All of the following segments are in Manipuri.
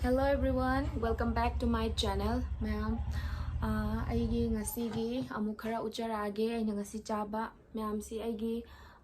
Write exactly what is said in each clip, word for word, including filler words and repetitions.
Hello everyone, welcome back to my channel, ꯃꯌꯥꯝ꯫ ꯑꯥ, ꯑꯩꯒꯤ ꯉꯁꯤꯒꯤ ꯑꯃꯨꯛ ꯈꯔ ꯎꯠꯆꯔꯛꯑꯒꯦ꯫ ꯑꯩꯅ ꯉꯁꯤ ꯆꯥꯕ ꯃꯌꯥꯝꯁꯤ ꯑꯩꯒꯤ,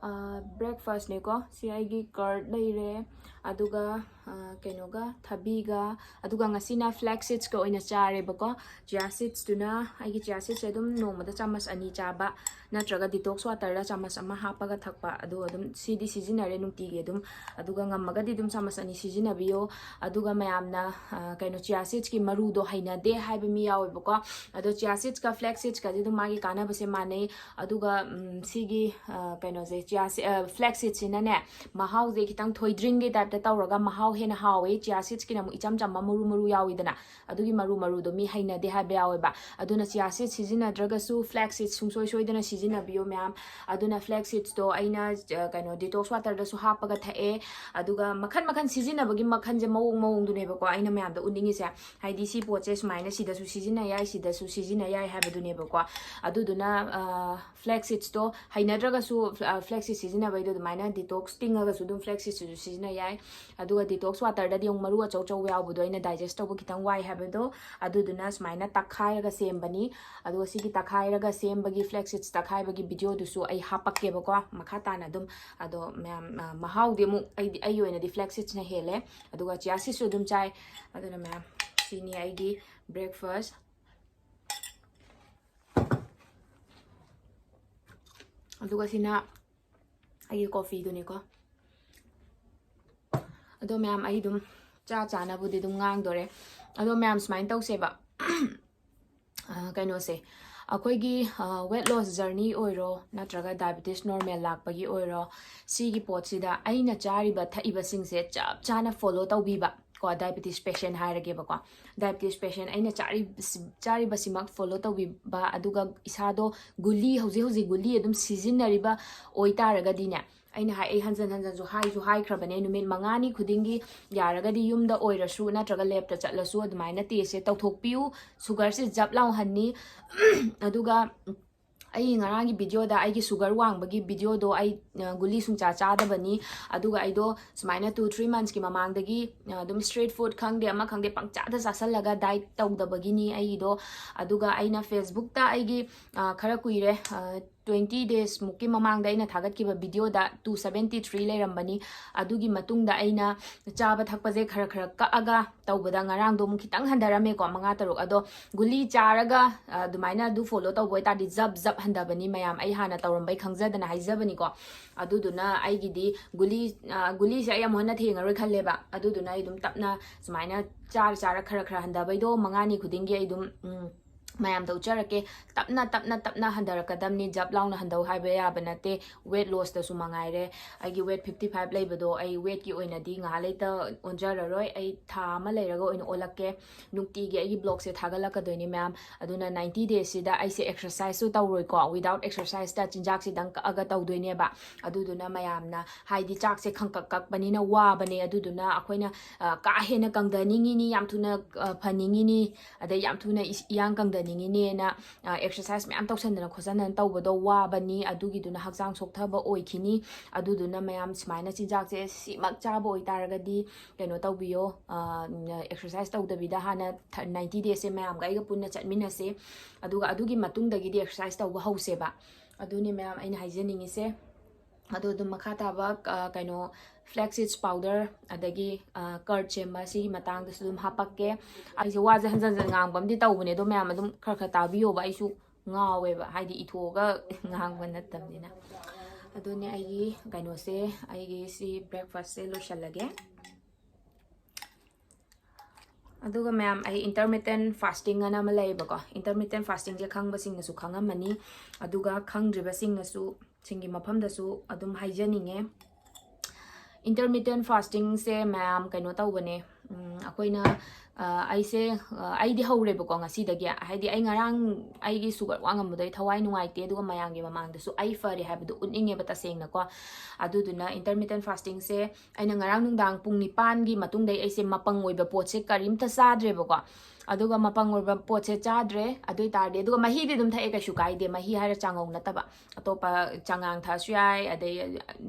ꯑꯥ, breakfastꯅꯦꯀꯣ꯫ ꯁꯤ ꯑꯩꯒꯤ curd ꯂꯩꯔꯦ, ꯑꯗꯨꯒ, ꯑꯥ, ꯀꯩꯅꯣꯒ, ꯊꯕꯤꯒ, ꯑꯗꯨꯒ ꯉꯁꯤꯅ flax seedsꯀ ꯑꯣꯏꯅ ꯆꯥꯔꯦꯕꯀꯣ꯫ Chia seedsꯇꯨꯅ, ꯑꯩꯒꯤ chia seedsꯁꯦ ꯑꯗꯨꯝ ꯅꯣꯡꯃꯗ ꯆꯥꯃꯁ ꯑꯅꯤ ꯆꯥꯕ, ꯅꯠꯇ꯭ꯔꯒ detox waterꯗ ꯆꯥꯃꯁ ꯑꯃ ꯍꯥꯞꯄꯒ ꯊꯛꯄ, ꯑꯗꯨ ꯑꯗꯨꯝ ꯁꯤꯗꯤ ꯁꯤꯖꯤꯟꯅꯔꯦ ꯅꯨꯡꯇꯤꯒꯤ ꯑꯗꯨꯝ꯫ ꯑꯗꯨꯒ ꯉꯝꯃꯒꯗꯤ ꯑꯗꯨꯝ ꯆꯥꯃꯁ ꯑꯅꯤ ꯁꯤꯖꯤꯟꯅꯕꯤꯌꯣ꯫ ꯑꯗꯨꯒ ꯃꯌꯥꯝꯅ, ꯑ, ꯀꯩꯅꯣ, chia seedsꯀꯤ ꯃꯔꯨꯗꯣ ꯍꯩꯅꯗꯦ ꯍꯥꯏꯕ ꯃꯤ ꯌꯥꯎꯋꯦꯕꯀꯣ꯫ ꯑꯗꯣ chia seedsꯀ flax seedsꯀꯗꯤ ꯑꯗꯨꯝ ꯃꯥꯒꯤ ꯀꯥꯟꯅꯕꯁꯦ ꯃꯥꯟꯅꯩ꯫ ꯑꯗꯨꯒ, ꯎꯝ, ꯁꯤꯒꯤ, ꯑ, ꯀꯩꯅꯣꯁꯦ, chia se-, ꯑ, flax seedsꯁꯤꯅꯅꯦ, ꯃꯍꯥꯎꯁꯦ ꯈꯤꯇꯪ ꯊꯣꯏꯗ꯭ꯔꯤꯡꯒꯤ typeꯇ ꯇꯧꯔꯒ ꯃꯍꯥꯎ ꯍꯦꯟꯅ ꯍꯥꯎꯋꯦ꯫ Chia seedsꯀꯤꯅ ꯑꯃꯨꯛ ꯏꯆꯝ ꯆꯝꯕ ꯃꯔꯨ ꯃꯔꯨ ꯌꯥꯎꯋꯤꯗꯅ, ꯑꯗꯨꯒꯤ ꯃꯔꯨ ꯃꯔꯨꯗꯣ ꯃꯤ ꯍꯩꯅꯗꯦ ꯍꯥꯏꯕ ꯌꯥꯎꯋꯦꯕ꯫ ꯑꯗꯨꯅ chia seeds ꯁꯤꯖꯤꯟꯅꯗ꯭ꯔꯒꯁꯨ flax seeds ꯁꯨꯡꯁꯣꯏ ꯁꯣꯏꯗꯅ ꯁꯤꯖꯤꯟꯅꯕꯤꯌꯣ ꯃꯌꯥꯝ꯫ ꯑꯗꯨꯅ flax seedsꯇꯣ ꯑꯩꯅ, ꯑ, ꯀꯩꯅꯣ, detox waterꯗꯁꯨ ꯍꯥꯞꯄꯒ ꯊꯛꯑꯦ꯫ ꯑꯗꯨꯒ ꯃꯈꯟ ꯃꯈꯟ ꯁꯤꯖꯤꯟꯅꯕꯒꯤ ꯃꯈꯟꯁꯦ ꯃꯑꯣꯡ ꯃꯑꯣꯡꯗꯨꯅꯦꯕꯀꯣ ꯑꯩꯅ ꯃꯌꯥꯝꯗ ꯎꯠꯅꯤꯡꯉꯤꯁꯦ꯫ ꯍꯥꯏꯗꯤ ꯁꯤ ꯄꯣꯠꯁꯦ ꯁꯨꯃꯥꯏꯅ ꯁꯤꯗꯁꯨ ꯁꯤꯖꯤꯟꯅ ꯌꯥꯏ, ꯁꯤꯗꯁꯨ ꯁꯤꯖꯤꯟꯅ ꯌꯥꯏ ꯍꯥꯏꯕꯗꯨꯅꯦꯕꯀꯣ꯫ ꯑꯗꯨꯗꯨꯅ, ꯑ, flax seedsꯇꯣ ꯍꯩꯅꯗ꯭ꯔꯒꯁꯨ, ꯑ, flax seeds ꯁꯤꯖꯤꯟꯅꯕꯩꯗꯣ ꯑꯗꯨꯃꯥꯏꯅ detox ꯇꯤꯡꯉꯒꯁꯨ ꯑꯗꯨꯝ flax seedsꯇꯨꯁꯨ ꯁꯤꯖꯤꯟꯅ ꯌꯥꯏ꯫ ꯑꯗꯨꯒ detox waterꯗꯗꯤ ꯑꯃꯨꯛ ꯃꯔꯨ ꯑꯆꯧ ꯑꯆꯧꯕ ꯌꯥꯎꯕꯗꯣ ꯑꯩꯅ digest ꯇꯧꯕ ꯈꯤꯇꯪ ꯋꯥꯏ ꯍꯥꯏꯕꯗꯣ, ꯑꯗꯨꯗꯨꯅ ꯁꯨꯃꯥꯏꯅ ꯇꯛꯈꯥꯏꯔꯒ ꯁꯦꯝꯕꯅꯤ꯫ ꯑꯗꯨꯒ ꯁꯤꯒꯤ ꯇꯛꯈꯥꯏꯔꯒ ꯁꯦꯝꯕꯒꯤ, flax seeds ꯇꯛꯈꯥꯏꯕꯒꯤ videoꯗꯨꯁꯨ ꯑꯩ ꯍꯥꯞꯄꯛꯀꯦꯕꯀꯣ ꯃꯈꯥ ꯇꯥꯅ ꯑꯗꯨꯝ꯫ ꯑꯗꯣ ꯃꯌꯥꯝ, ꯑ, ꯃꯍꯥꯎꯗꯤ ꯑꯃꯨꯛ ꯑꯩꯗꯤ, ꯑꯩꯒꯤ ꯑꯣꯏꯅꯗꯤ flax seedsꯅ ꯍꯦꯜꯂꯦ꯫ ꯑꯗꯨꯒ chia seedsꯁꯨ ꯑꯗꯨꯝ ꯆꯥꯏ꯫ ꯑꯗꯨꯅ ꯃꯌꯥꯝ, ꯁꯤꯅꯤ ꯑꯩꯒꯤ breakfast꯫ ꯑꯗꯨꯒ ꯁꯤꯅ ꯑꯩꯒꯤ coffeeꯗꯨꯅꯤꯀꯣ꯫ ꯑꯗꯣ ꯃꯌꯥꯝ, ꯑꯩ ꯑꯗꯨꯝ ꯆꯥ ꯆꯥꯅꯕꯨꯗꯤ ꯑꯗꯨꯝ ꯉꯥꯡꯗꯣꯔꯦ꯫ ꯑꯗꯣ ꯃꯌꯥꯝ, ꯁꯨꯃꯥꯏꯅ ꯇꯧꯁꯦꯕ꯫ ꯑ, ꯀꯩꯅꯣꯁꯦ, ꯑꯩꯈꯣꯏꯒꯤ, ꯑ, weight loss journey ꯑꯣꯏꯔꯣ, ꯅꯠꯇ꯭ꯔꯒ diabetes normal ꯂꯥꯛꯄꯒꯤ ꯑꯣꯏꯔꯣ, ꯁꯤꯒꯤ ꯄꯣꯠꯁꯤꯗ ꯑꯩꯅ ꯆꯥꯔꯤꯕ ꯊꯛꯏꯕꯁꯤꯡꯁꯦ ꯆꯞ ꯆꯥꯅ follow ꯇꯧꯕꯤꯕ ꯀꯣ, diabetes patient ꯍꯥꯏꯔꯒꯦꯕꯀꯣ꯫ Diabetes patient ꯑꯩꯅ ꯆꯥꯔꯤ-, ꯆꯥꯔꯤꯕꯁꯤꯃꯛ follow ꯇꯧꯕꯤꯕ, ꯑꯗꯨꯒ ꯏꯁꯥꯗꯣ ꯒꯨꯂꯤ, ꯍꯧꯖꯤꯛ ꯍꯧꯖꯤꯛ ꯒꯨꯂꯤ ꯑꯗꯨꯝ ꯁꯤꯖꯤꯟꯅꯔꯤꯕ ꯑꯣꯏꯇꯥꯔꯒꯗꯤꯅꯦ, ꯑꯩꯅ ꯍꯥꯏ-, ꯑꯩ ꯍꯟꯖꯟ ꯍꯟꯖꯟꯁꯨ ꯍꯥꯏꯁꯨ ꯍꯥꯏꯈ꯭ꯔꯕꯅꯦ, ꯅꯨꯃꯤꯠ ꯃꯉꯥꯅꯤ ꯈꯨꯗꯤꯡꯒꯤ ꯌꯥꯔꯒꯗꯤ ꯌꯨꯝꯗ ꯑꯣꯏꯔꯁꯨ ꯅꯠꯇ꯭ꯔꯒ labꯇ ꯆꯠꯂꯁꯨ ꯑꯗꯨꯃꯥꯏꯅ testꯁꯦ ꯇꯧꯊꯣꯛꯄꯤꯌꯨ꯫ Sugarꯁꯦ ꯖꯞ ꯂꯥꯎꯍꯟꯅꯤ꯫ ꯑꯗꯨꯒ ꯑꯩ ꯉꯔꯥꯡꯒꯤ ꯚꯤꯗꯤꯑꯣꯗ ꯑꯩꯒꯤ ꯁꯨꯒꯔ ꯋꯥꯡꯕꯒꯤ ꯚꯤꯗꯤꯑꯣꯗꯣ ꯑꯩ ꯑ, ꯒꯨꯂꯤ ꯁꯨꯡꯆꯥ ꯆꯥꯗꯕꯅꯤ꯫ ꯑꯗꯨꯒ ꯑꯩꯗꯣ ꯁꯨꯃꯥꯏꯅ ꯇꯨ ꯊ꯭ꯔꯤ ꯃꯟꯁꯀꯤ ꯃꯃꯥꯡꯗꯒꯤ ꯑ, ꯑꯗꯨꯝ ꯁ꯭ꯇ꯭ꯔꯤꯠ ꯐꯨꯗ ꯈꯪꯗꯦ, ꯑꯃ ꯈꯪꯗꯦ, ꯄꯪꯆꯥꯗ ꯆꯥꯁꯜꯂꯒ ꯗꯥꯏꯠ ꯇꯧꯗꯕꯒꯤꯅꯤ ꯑꯩꯒꯤꯗꯣ꯫ ꯑꯗꯨꯒ ꯑꯩꯅ ꯐꯦꯁꯕꯨꯛꯇ ꯑꯩꯒꯤ ꯑ, ꯈꯔ ꯀꯨꯏꯔꯦ, ꯇ꯭ꯋꯦꯟꯇꯤ ꯗꯦꯖꯃꯨꯛꯀꯤ ꯃꯃꯥꯡꯗ ꯑꯩꯅ ꯊꯥꯒꯠꯈꯤꯕ ꯚꯤꯗꯤꯑꯣꯗ ꯇꯨ ꯁꯕꯦꯟꯇꯤ ꯊ꯭ꯔꯤ ꯂꯩꯔꯝꯕꯅꯤ꯫ ꯑꯗꯨꯒꯤ ꯃꯇꯨꯡꯗ ꯑꯩꯅ ꯆꯥꯕ ꯊꯛꯄꯁꯦ ꯈꯔ ꯈꯔ ꯀꯛꯑꯒ ꯇꯧꯕꯗ ꯉꯔꯥꯡꯗꯣ ꯑꯃꯨꯛ ꯈꯤꯇꯪ ꯍꯟꯊꯔꯝꯃꯦꯀꯣ, ꯃꯉꯥ ꯇꯔꯨꯛ꯫ ꯑꯗꯣ ꯒꯨꯂꯤ ꯆꯥꯔꯒ ꯑ, ꯑꯗꯨꯃꯥꯏꯅ ꯑꯗꯨ ꯐꯣꯂꯣ ꯇꯧꯕ ꯑꯣꯏꯇꯥꯔꯗꯤ ꯖꯞ ꯖꯞ ꯍꯟꯊꯕꯅꯤ ꯃꯌꯥꯝ꯫ ꯑꯩ ꯍꯥꯟꯅ ꯇꯧꯔꯝꯕꯩ ꯈꯪꯖꯗꯅ ꯍꯥꯏꯖꯕꯅꯤꯀꯣ꯫ ꯑꯗꯨꯗꯨꯅ ꯑꯩꯒꯤꯗꯤ ꯒꯨꯂꯤ ꯑ, ꯒꯨꯂꯤꯁꯦ ꯑꯩ ꯑꯃꯨꯛ ꯍꯟꯅ ꯊꯦꯡꯉꯔꯣꯏ ꯈꯜꯂꯦꯕ꯫ ꯑꯗꯨꯗꯨꯅ ꯑꯩ ꯑꯗꯨꯝ ꯇꯞꯅ ꯁꯨꯃꯥꯏꯅ ꯆꯥꯔ ꯆꯥꯔ ꯈꯔ ꯈꯔ ꯍꯟꯊꯕꯩꯗꯣ ꯃꯉꯥꯅꯤ ꯈꯨꯗꯤꯡꯒꯤ ꯑꯩ ꯑꯗꯨꯝ ꯎꯝ, ꯃꯌꯥꯝꯗ ꯎꯠꯆꯔꯛꯀꯦ꯫ ꯇꯞꯅ ꯇꯞꯅ ꯇꯞꯅ ꯍꯟꯊꯔꯛꯀꯗꯕꯅꯤ, ꯖꯞ ꯂꯥꯎꯅ ꯍꯟꯊꯧ ꯍꯥꯏꯕ ꯌꯥꯕ ꯅꯠꯇꯦ꯫ ꯋꯦꯠ ꯂꯣꯁꯇꯁꯨ ꯃꯉꯥꯏꯔꯦ, ꯑꯩꯒꯤ ꯋꯦꯠ ꯐꯤꯐꯇꯤ ꯐꯥꯏꯚ ꯂꯩꯕꯗꯣ ꯑꯩ ꯋꯦꯠꯀꯤ ꯑꯣꯏꯅꯗꯤ ꯉꯥꯏꯍꯥꯛ ꯂꯩꯇ ꯑꯣꯟꯖꯔꯔꯣꯏ꯫ ꯑꯩ ꯊꯥ ꯑꯃ ꯂꯩꯔꯒ ꯑꯣꯏꯅ ꯑꯣꯜꯂꯛꯀꯦ꯫ ꯅꯨꯡꯇꯤꯒꯤ ꯑꯩꯒꯤ ꯕ꯭ꯂꯣꯛꯁꯦ ꯊꯥꯒꯠꯂꯛꯀꯗꯣꯏꯅꯤ ꯃꯌꯥꯝ꯫ ꯑꯗꯨꯅ ꯅꯥꯏꯟꯇꯤ ꯗꯦꯖꯁꯤꯗ ꯑꯩꯁꯦ ꯑꯦꯛꯁꯔꯁꯥꯏꯁꯁꯨ ꯇꯧꯔꯣꯏꯀꯣ, ꯋꯤꯗꯥꯎꯠ ꯑꯦꯛꯁꯔꯁꯥꯏꯁꯇ ꯆꯤꯟꯖꯥꯛꯁꯤꯗꯪ ꯀꯛꯑꯒ ꯇꯧꯗꯣꯏꯅꯦꯕ꯫ ꯑꯗꯨꯗꯨꯅ ꯃꯌꯥꯝꯅ, ꯍꯥꯏꯗꯤ ꯆꯥꯛꯁꯦ ꯈꯪꯀꯛ ꯀꯛꯄꯅꯤꯅ ꯋꯥꯕꯅꯦ꯫ ꯑꯗꯨꯗꯨꯅ ꯑꯩꯈꯣꯏꯅ ꯑ, ꯀꯥ ꯍꯦꯟꯅ ꯀꯪꯊꯅꯤꯡꯉꯤꯅꯤ, ꯌꯥꯝ ꯊꯨꯅ ꯑ, ꯐꯅꯤꯡꯉꯤꯅꯤ, ꯑꯗꯩ ꯌꯥꯝ ꯊꯨꯅ ꯏꯁ- ꯏꯌꯥꯡ ꯀꯪꯊꯅꯤꯡꯉꯤꯅꯦꯅ ꯑꯦꯛꯁꯔꯁꯥꯏꯁ ꯃꯌꯥꯝ ꯇꯧꯁꯟꯗꯅ ꯈꯣꯠꯆꯟꯗꯅ ꯇꯧꯕꯗꯣ ꯋꯥꯕꯅꯤ꯫ ꯑꯗꯨꯒꯤꯗꯨꯅ ꯍꯛꯆꯥꯡ ꯁꯣꯛꯊꯕ ꯑꯣꯏꯈꯤꯅꯤ꯫ ꯑꯗꯨꯗꯨꯅ ꯃꯌꯥꯝ ꯁꯨꯃꯥꯏꯅ ꯆꯤꯟꯖꯥꯛꯁꯦ ꯁꯤꯃꯛ ꯆꯥꯕ ꯑꯣꯏꯇꯥꯔꯒꯗꯤ ꯀꯩꯅꯣ ꯇꯧꯕꯤꯌꯣ, ꯑꯦꯛꯁꯔꯁꯥꯏꯁ ꯇꯧꯗꯕꯤꯗ ꯍꯥꯟꯅ ꯅꯥꯏꯟꯇꯤ ꯗꯦꯖꯁꯦ ꯃꯌꯥꯝꯒ ꯑꯩꯒ ꯄꯨꯟꯅ ꯆꯠꯃꯤꯟꯅꯁꯦ꯫ ꯑꯗꯨꯒ ꯑꯗꯨꯒꯤ ꯃꯇꯨꯡꯗꯒꯤꯗꯤ ꯑꯦꯛꯁꯔꯁꯥꯏꯁ ꯇꯧꯕ ꯍꯧꯁꯦꯕ꯫ ꯑꯗꯨꯅꯤ ꯃꯌꯥꯝ ꯑꯩꯅ ꯍꯥꯏꯖꯅꯤꯡꯉꯤꯁꯦ꯫ ꯑꯗꯣ ꯑꯗꯨꯝ ꯃꯈꯥ ꯇꯥꯕ ꯑ, ꯀꯩꯅꯣ, ꯐ꯭ꯂꯦꯛꯁ ꯁꯤꯗ꯭ꯁ ꯄꯥꯎꯗꯔ, ꯑꯗꯒꯤ ꯀꯔꯠ ꯁꯦꯝꯕ, ꯁꯤꯒꯤ ꯃꯇꯥꯡꯗꯁꯨ ꯑꯗꯨꯝ ꯍꯥꯄꯛꯀꯦ꯫ ꯑꯩꯁꯦ ꯋꯥꯁꯦ ꯍꯟꯖꯟ ꯍꯟꯖꯟ ꯉꯥꯡꯕ ꯑꯃꯗꯤ ꯇꯧꯕꯅꯦ, ꯑꯗꯣ ꯃꯌꯥꯝ ꯑꯗꯨꯝ ꯈꯔ ꯈꯔ ꯇꯥꯕꯤꯌꯣꯕ, ꯑꯩꯁꯨ ꯉꯥꯎꯋꯦꯕ, ꯍꯥꯏꯗꯤ ꯏꯊꯣꯛꯑꯒ ꯉꯥꯡꯕ ꯅꯠꯇꯕꯅꯤꯅ꯫ ꯑꯗꯨꯅꯦ ꯑꯩꯒꯤ ꯀꯩꯅꯣꯁꯦ, ꯑꯩꯒꯤ ꯁꯤ ꯕ꯭ꯔꯦꯛꯐꯥꯁꯁꯦ ꯂꯣꯏꯁꯜꯂꯒꯦ꯫ ꯑꯗꯨꯒ ꯃꯌꯥꯝ, ꯑꯩ ꯏꯟꯇꯔꯃꯤꯇꯦꯟ ꯐꯥꯁꯇꯤꯡ ꯑꯅ ꯑꯃ ꯂꯩꯌꯦꯕꯀꯣ꯫ ꯏꯟꯇꯔꯃꯤꯇꯦꯟ ꯐꯥꯁꯇꯤꯡꯁꯦ ꯈꯪꯕꯁꯤꯡꯅꯁꯨ ꯈꯪꯉꯝꯃꯅꯤ꯫ ꯑꯗꯨꯒ ꯈꯪꯗ꯭ꯔꯤꯕꯁꯤꯡꯅꯁꯨ, ꯁꯤꯡꯒꯤ ꯃꯐꯝꯗꯁꯨ ꯑꯗꯨꯝ ꯍꯥꯏꯖꯅꯤꯡꯉꯦ꯫ ꯏꯟꯇꯔꯃꯤꯇꯦꯟ ꯐꯥꯁꯇꯤꯡꯁꯦ ꯃꯌꯥꯝ ꯀꯩꯅꯣ ꯇꯧꯕꯅꯦ, ꯎꯝ, ꯑꯩꯈꯣꯏꯅ ꯑ, ꯑꯩꯁꯦ ꯑ, ꯑꯩꯗꯤ ꯍꯧꯔꯦꯕꯀꯣ ꯉꯁꯤꯗꯒꯤ꯫ ꯍꯥꯏꯗꯤ ꯑꯩ ꯉꯔꯥꯡ ꯑꯩꯒꯤ ꯁꯨꯒꯔ ꯋꯥꯡꯉꯝꯕꯗꯣ ꯑꯩ ꯊꯋꯥꯏ ꯅꯨꯡꯉꯥꯏꯇꯦ, ꯑꯗꯨꯒ ꯃꯌꯥꯝꯒꯤ ꯃꯃꯥꯡꯗꯁꯨ ꯑꯩ ꯐꯔꯦ ꯍꯥꯏꯕꯗꯣ ꯎꯠꯅꯤꯡꯉꯦꯕ ꯇꯁꯦꯡꯅꯀꯣ꯫ ꯑꯗꯨꯗꯨꯅ intermittent fasting ꯁꯦ ꯑꯩꯅ ꯉꯔꯥꯡ ꯅꯨꯡꯗꯥꯡ ꯄꯨꯡ ꯅꯤꯄꯥꯟꯒꯤ ꯃꯇꯨꯡꯗꯩ ꯑꯩꯁꯦ ꯃꯄꯪ ꯑꯣꯏꯕ ꯄꯣꯠꯁꯦ ꯀꯔꯤꯝꯇ ꯆꯥꯗ꯭ꯔꯦꯕꯀꯣ꯫ ꯑꯗꯨꯒ ꯃꯄꯪ ꯑꯣꯏꯕ ꯄꯣꯠꯁꯦ ꯆꯥꯗ꯭ꯔꯦ꯫ ꯑꯗꯨ ꯑꯣꯏ ꯇꯥꯔꯗꯤ, ꯑꯗꯨꯒ ꯃꯍꯤꯗꯤ ꯑꯗꯨꯝ ꯊꯛꯑꯦ, ꯀꯩꯁꯨ ꯀꯥꯏꯗꯦ, ꯃꯍꯤ ꯍꯥꯏꯔ ꯆꯥꯉꯧ ꯅꯠꯇꯕ, ꯑꯇꯣꯞꯄ ꯆꯉꯥꯡ ꯊꯛꯑꯁꯨ ꯌꯥꯏ, ꯑꯗꯩ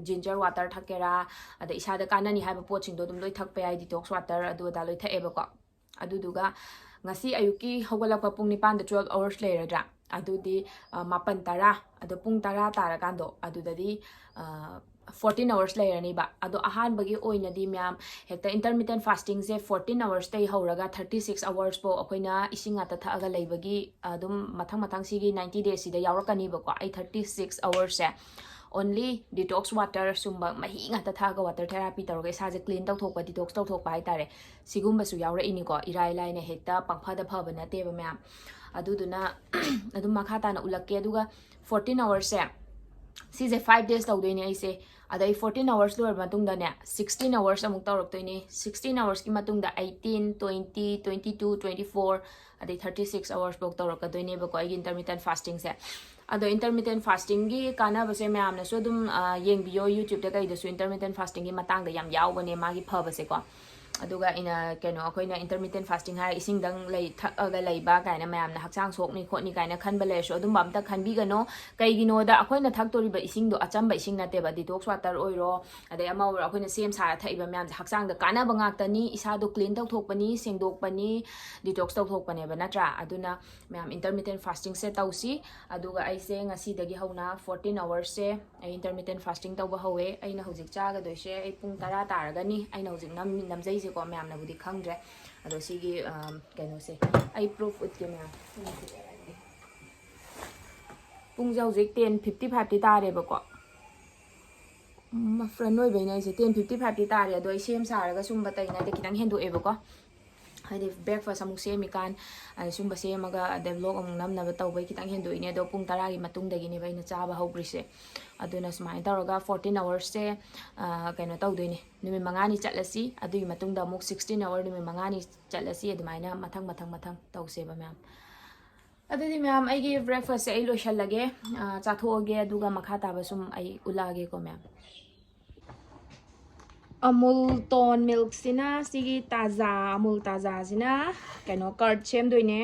ginger water ꯊꯛꯀꯦꯔꯥ, ꯑꯗꯩ ꯏꯁꯥꯗ ꯀꯥꯟꯅꯅꯤ ꯍꯥꯏꯕ ꯄꯣꯠꯁꯤꯡꯗꯣ ꯑꯗꯨꯝ ꯂꯣꯏ ꯊꯛꯄ ꯌꯥꯏ, detox water ꯑꯗꯨ ꯑꯗꯥ ꯂꯣꯏ ꯊꯛꯑꯦꯕꯀꯣ꯫ ꯑꯗꯨꯗꯨꯒ ꯉꯁꯤ ꯑꯌꯨꯛꯀꯤ ꯍꯧꯒꯠꯂꯛꯄ ꯄꯨꯡ ꯅꯤꯄꯥꯟꯗ twelve hours ꯂꯩꯔꯗ꯭ꯔꯥ, ꯑꯗꯨꯗꯤ ꯑ, ꯃꯥꯄꯟ, ꯇꯔꯥ, ꯑꯗꯣ ꯄꯨꯡ ꯇꯔꯥ ꯇꯥꯔꯀꯥꯟꯗꯣ ꯑꯗꯨꯗꯗꯤ ꯑ, fourteen hours ꯂꯩꯔꯅꯤꯕ꯫ ꯑꯗꯣ ꯑꯍꯥꯟꯕꯒꯤ ꯑꯣꯏꯅꯗꯤ ꯃꯌꯥꯝ ꯍꯦꯛꯇ intermittent fasting ꯁꯦ fourteen hours ꯇꯩ ꯍꯧꯔꯒ thirty six hours ꯐꯥꯎ ꯑꯩꯈꯣꯏꯅ ꯏꯁꯤꯡ ꯉꯥꯛꯇ ꯊꯛꯑꯒ ꯂꯩꯕꯒꯤ ꯑꯗꯨꯝ ꯃꯊꯪ ꯃꯊꯪ ꯁꯤꯒꯤ ninety days ꯁꯤꯗ ꯌꯥꯎꯔꯛꯀꯅꯤꯕꯀꯣ꯫ ꯑꯩ thirty six hours ꯁꯦ only detox water, ꯁꯨꯝꯕ ꯃꯍꯤ ꯉꯥꯛꯇ ꯊꯛꯑꯒ water therapy ꯇꯧꯔꯒ ꯏꯁꯥꯁꯦ clean ꯇꯧꯊꯣꯛꯄ, detox ꯇꯧꯊꯣꯛꯄ ꯍꯥꯏꯇꯥꯔꯦ, ꯁꯤꯒꯨꯝꯕꯁꯨ ꯌꯥꯎꯔꯛꯏꯅꯤꯀꯣ꯫ ꯏꯔꯥꯏ ꯂꯥꯏꯅ ꯍꯦꯛꯇ ꯄꯪꯐꯗ ꯐꯕ ꯅꯠꯇꯦꯕ ꯃꯌꯥꯝ꯫ ꯑꯗꯨꯗꯨꯅ ꯑꯗꯨꯝ ꯃꯈꯥ ꯇꯥꯅ ꯎꯠꯂꯛꯀꯦ꯫ ꯑꯗꯨꯒ fourteen hours ꯁꯦ, ꯁꯤꯁꯦ five days ꯇꯧꯗꯣꯏꯅꯦ ꯑꯩꯁꯦ꯫ ꯑꯗꯩ fourteen hours ꯂꯣꯏꯔꯕ ꯃꯇꯨꯡꯗꯅꯦ, sixteen hours ꯑꯃꯨꯛ ꯇꯧꯔꯛꯇꯣꯏꯅꯦ꯫ Sixteen hours ꯀꯤ ꯃꯇꯨꯡꯗ eighteen, twenty, twenty two, twenty four, ꯑꯗꯩ thirty six hours ꯐꯥꯎ ꯇꯧꯔꯛꯀꯗꯣꯏꯅꯦꯕꯀꯣ ꯑꯩꯒꯤ intermittent fasting ꯁꯦ꯫ ꯑꯗꯣ intermittent fasting ꯒꯤ ꯀꯥꯟꯅꯕꯁꯦ ꯃꯌꯥꯝꯅꯁꯨ ꯑꯗꯨꯝ ꯑ, ꯌꯦꯡꯕꯤꯌꯣ, YouTube ꯇ ꯀꯩꯗꯁꯨ intermittent fasting ꯒꯤ ꯃꯇꯥꯡꯗ ꯌꯥꯝ ꯌꯥꯎꯕꯅꯦ, ꯃꯥꯒꯤ ꯐꯕꯁꯦꯀꯣ꯫ ꯑꯗꯨꯒ ꯑꯩꯅ, ꯀꯩꯅꯣ, ꯑꯩꯈꯣꯏꯅ intermittent fasting ꯍꯥꯏꯔ ꯏꯁꯤꯡꯗꯪ ꯂꯩ, ꯊꯛꯑꯒ ꯂꯩꯕ ꯀꯥꯏꯅ ꯃꯌꯥꯝꯅ ꯍꯛꯆꯥꯡ ꯁꯣꯛꯅꯤ ꯈꯣꯠꯅꯤ ꯀꯥꯏꯅ ꯈꯟꯕ ꯂꯩꯔꯁꯨ ꯑꯗꯨꯝꯕ ꯑꯝꯇ ꯈꯟꯕꯤꯒꯅꯣ꯫ ꯀꯩꯒꯤꯅꯣꯗ ꯑꯩꯈꯣꯏꯅ ꯊꯛꯇꯣꯔꯤꯕ ꯏꯁꯤꯡꯗꯣ ꯑꯆꯝꯕ ꯏꯁꯤꯡ ꯅꯠꯇꯦꯕ, detox water ꯑꯣꯏꯔꯣ, ꯑꯗꯩ ꯑꯃ ꯑꯣꯏꯔꯣ, ꯑꯩꯈꯣꯏꯅ ꯁꯦꯝ ꯁꯥꯔ ꯊꯛꯏꯕ ꯃꯌꯥꯝꯁꯦ ꯍꯛꯆꯥꯡꯗ ꯀꯥꯟꯅꯕ ꯉꯥꯛꯇꯅꯤ, ꯏꯁꯥꯗꯣ clean ꯇꯧꯊꯣꯛꯄꯅꯤ, ꯁꯦꯡꯗꯣꯛꯄꯅꯤ, detox ꯇꯧꯊꯣꯛꯄꯅꯦꯕ, ꯅꯠꯇ꯭ꯔꯥ? ꯑꯗꯨꯅ ꯃꯌꯥꯝ intermittent fasting ꯁꯦ ꯇꯧꯁꯤ꯫ ꯑꯗꯨꯒ ꯑꯩꯁꯦ ꯉꯁꯤꯗꯒꯤ ꯍꯧꯅ fourteen hours ꯁꯦ ꯑꯩ intermittent fasting ꯇꯧꯕ ꯍꯧꯋꯦ꯫ ꯑꯩꯅ ꯍꯧꯖꯤꯛ ꯆꯥꯒꯗꯣꯏꯁꯦ ꯑꯩ ꯄꯨꯡ ꯇꯔꯥ ꯇꯥꯔꯒꯅꯤ ꯑꯩꯅ ꯍꯧꯖꯤꯛ ꯅꯝ-, ꯅꯝꯖꯩꯁꯦꯀꯣ, ꯃꯌꯥꯝꯅꯕꯨꯗꯤ ꯈꯪꯗ꯭ꯔꯦ꯫ ꯑꯗꯣ ꯁꯤꯒꯤ, ꯑꯝ, ꯀꯩꯅꯣꯁꯦ ꯑꯩ proof ꯎꯠꯀꯦ ꯃꯌꯥꯝ꯫ ꯄꯨꯡꯁꯦ ꯍꯧꯖꯤꯛ ten fifty five ꯇꯤ ꯇꯥꯔꯦꯕꯀꯣ꯫ ꯎꯝ, ꯃꯐ꯭ꯔꯟ ꯑꯣꯏꯕꯩꯅꯦ ꯑꯩꯁꯦ꯫ Ten fifty five ꯇꯤ ꯇꯥꯔꯦ, ꯑꯗꯣ ꯑꯩ ꯁꯦꯝ ꯁꯥꯔꯒ ꯁꯨꯝꯕ ꯇꯩꯅꯗꯦ, ꯈꯤꯇꯪ ꯍꯦꯟꯗꯣꯛꯑꯦꯕꯀꯣ꯫ ꯍꯥꯏꯗꯤ breakfast ꯑꯃꯨꯛ ꯁꯦꯝꯃꯤꯀꯥꯟ, ꯑꯗ ꯁꯨꯝꯕ ꯁꯦꯝꯃꯒ ꯑꯗ vlog ꯑꯃꯨꯛ ꯅꯝꯅꯕ ꯇꯧꯕꯩ ꯈꯤꯇꯪ ꯍꯦꯟꯗꯣꯛꯏꯅꯦ꯫ ꯑꯗꯣ ꯄꯨꯡ ꯇꯔꯥꯒꯤ ꯃꯇꯨꯡꯗꯒꯤꯅꯦꯕ ꯑꯩꯅ ꯆꯥꯕ ꯍꯧꯈ꯭ꯔꯤꯁꯦ꯫ ꯑꯗꯨꯅ ꯁꯨꯃꯥꯏꯅ ꯇꯧꯔꯒ fourteen hoursꯁꯦ, ꯑ, ꯀꯩꯅꯣ ꯇꯧꯗꯣꯏꯅꯦ, ꯅꯨꯃꯤꯠ ꯃꯉꯥꯅꯤ ꯆꯠꯂꯁꯤ꯫ ꯑꯗꯨꯒꯤ ꯃꯇꯨꯡꯗ ꯑꯃꯨꯛ sixteen hour ꯅꯨꯃꯤꯠ ꯃꯉꯥꯅꯤ ꯆꯠꯂꯁꯤ꯫ ꯑꯗꯨꯃꯥꯏꯅ ꯃꯊꯪ ꯃꯊꯪ ꯃꯊꯪ ꯇꯧꯁꯦꯕ ꯃꯌꯥꯝ꯫ ꯑꯗꯨꯗꯤ ꯃꯌꯥꯝ, ꯑꯩꯒꯤ breakfastꯁꯦ ꯑꯩ ꯂꯣꯏꯁꯜꯂꯒꯦ, ꯑ, ꯆꯥꯊꯣꯛꯑꯒꯦ, ꯑꯗꯨꯒ ꯃꯈꯥ ꯇꯥꯕ ꯁꯨꯝ ꯑꯩ ꯎꯠꯂꯛꯑꯒꯦꯀꯣ ꯃꯌꯥꯝ꯫ ꯑꯃꯨꯜ ꯇꯣꯟ ꯃꯤꯜꯛꯁꯤꯅ, ꯁꯤꯒꯤ ꯇꯥꯖꯥ, ꯑꯃꯨꯜ ꯇꯥꯖꯥꯁꯤꯅ ꯀꯩꯅꯣ curd ꯁꯦꯝꯗꯣꯏꯅꯦ꯫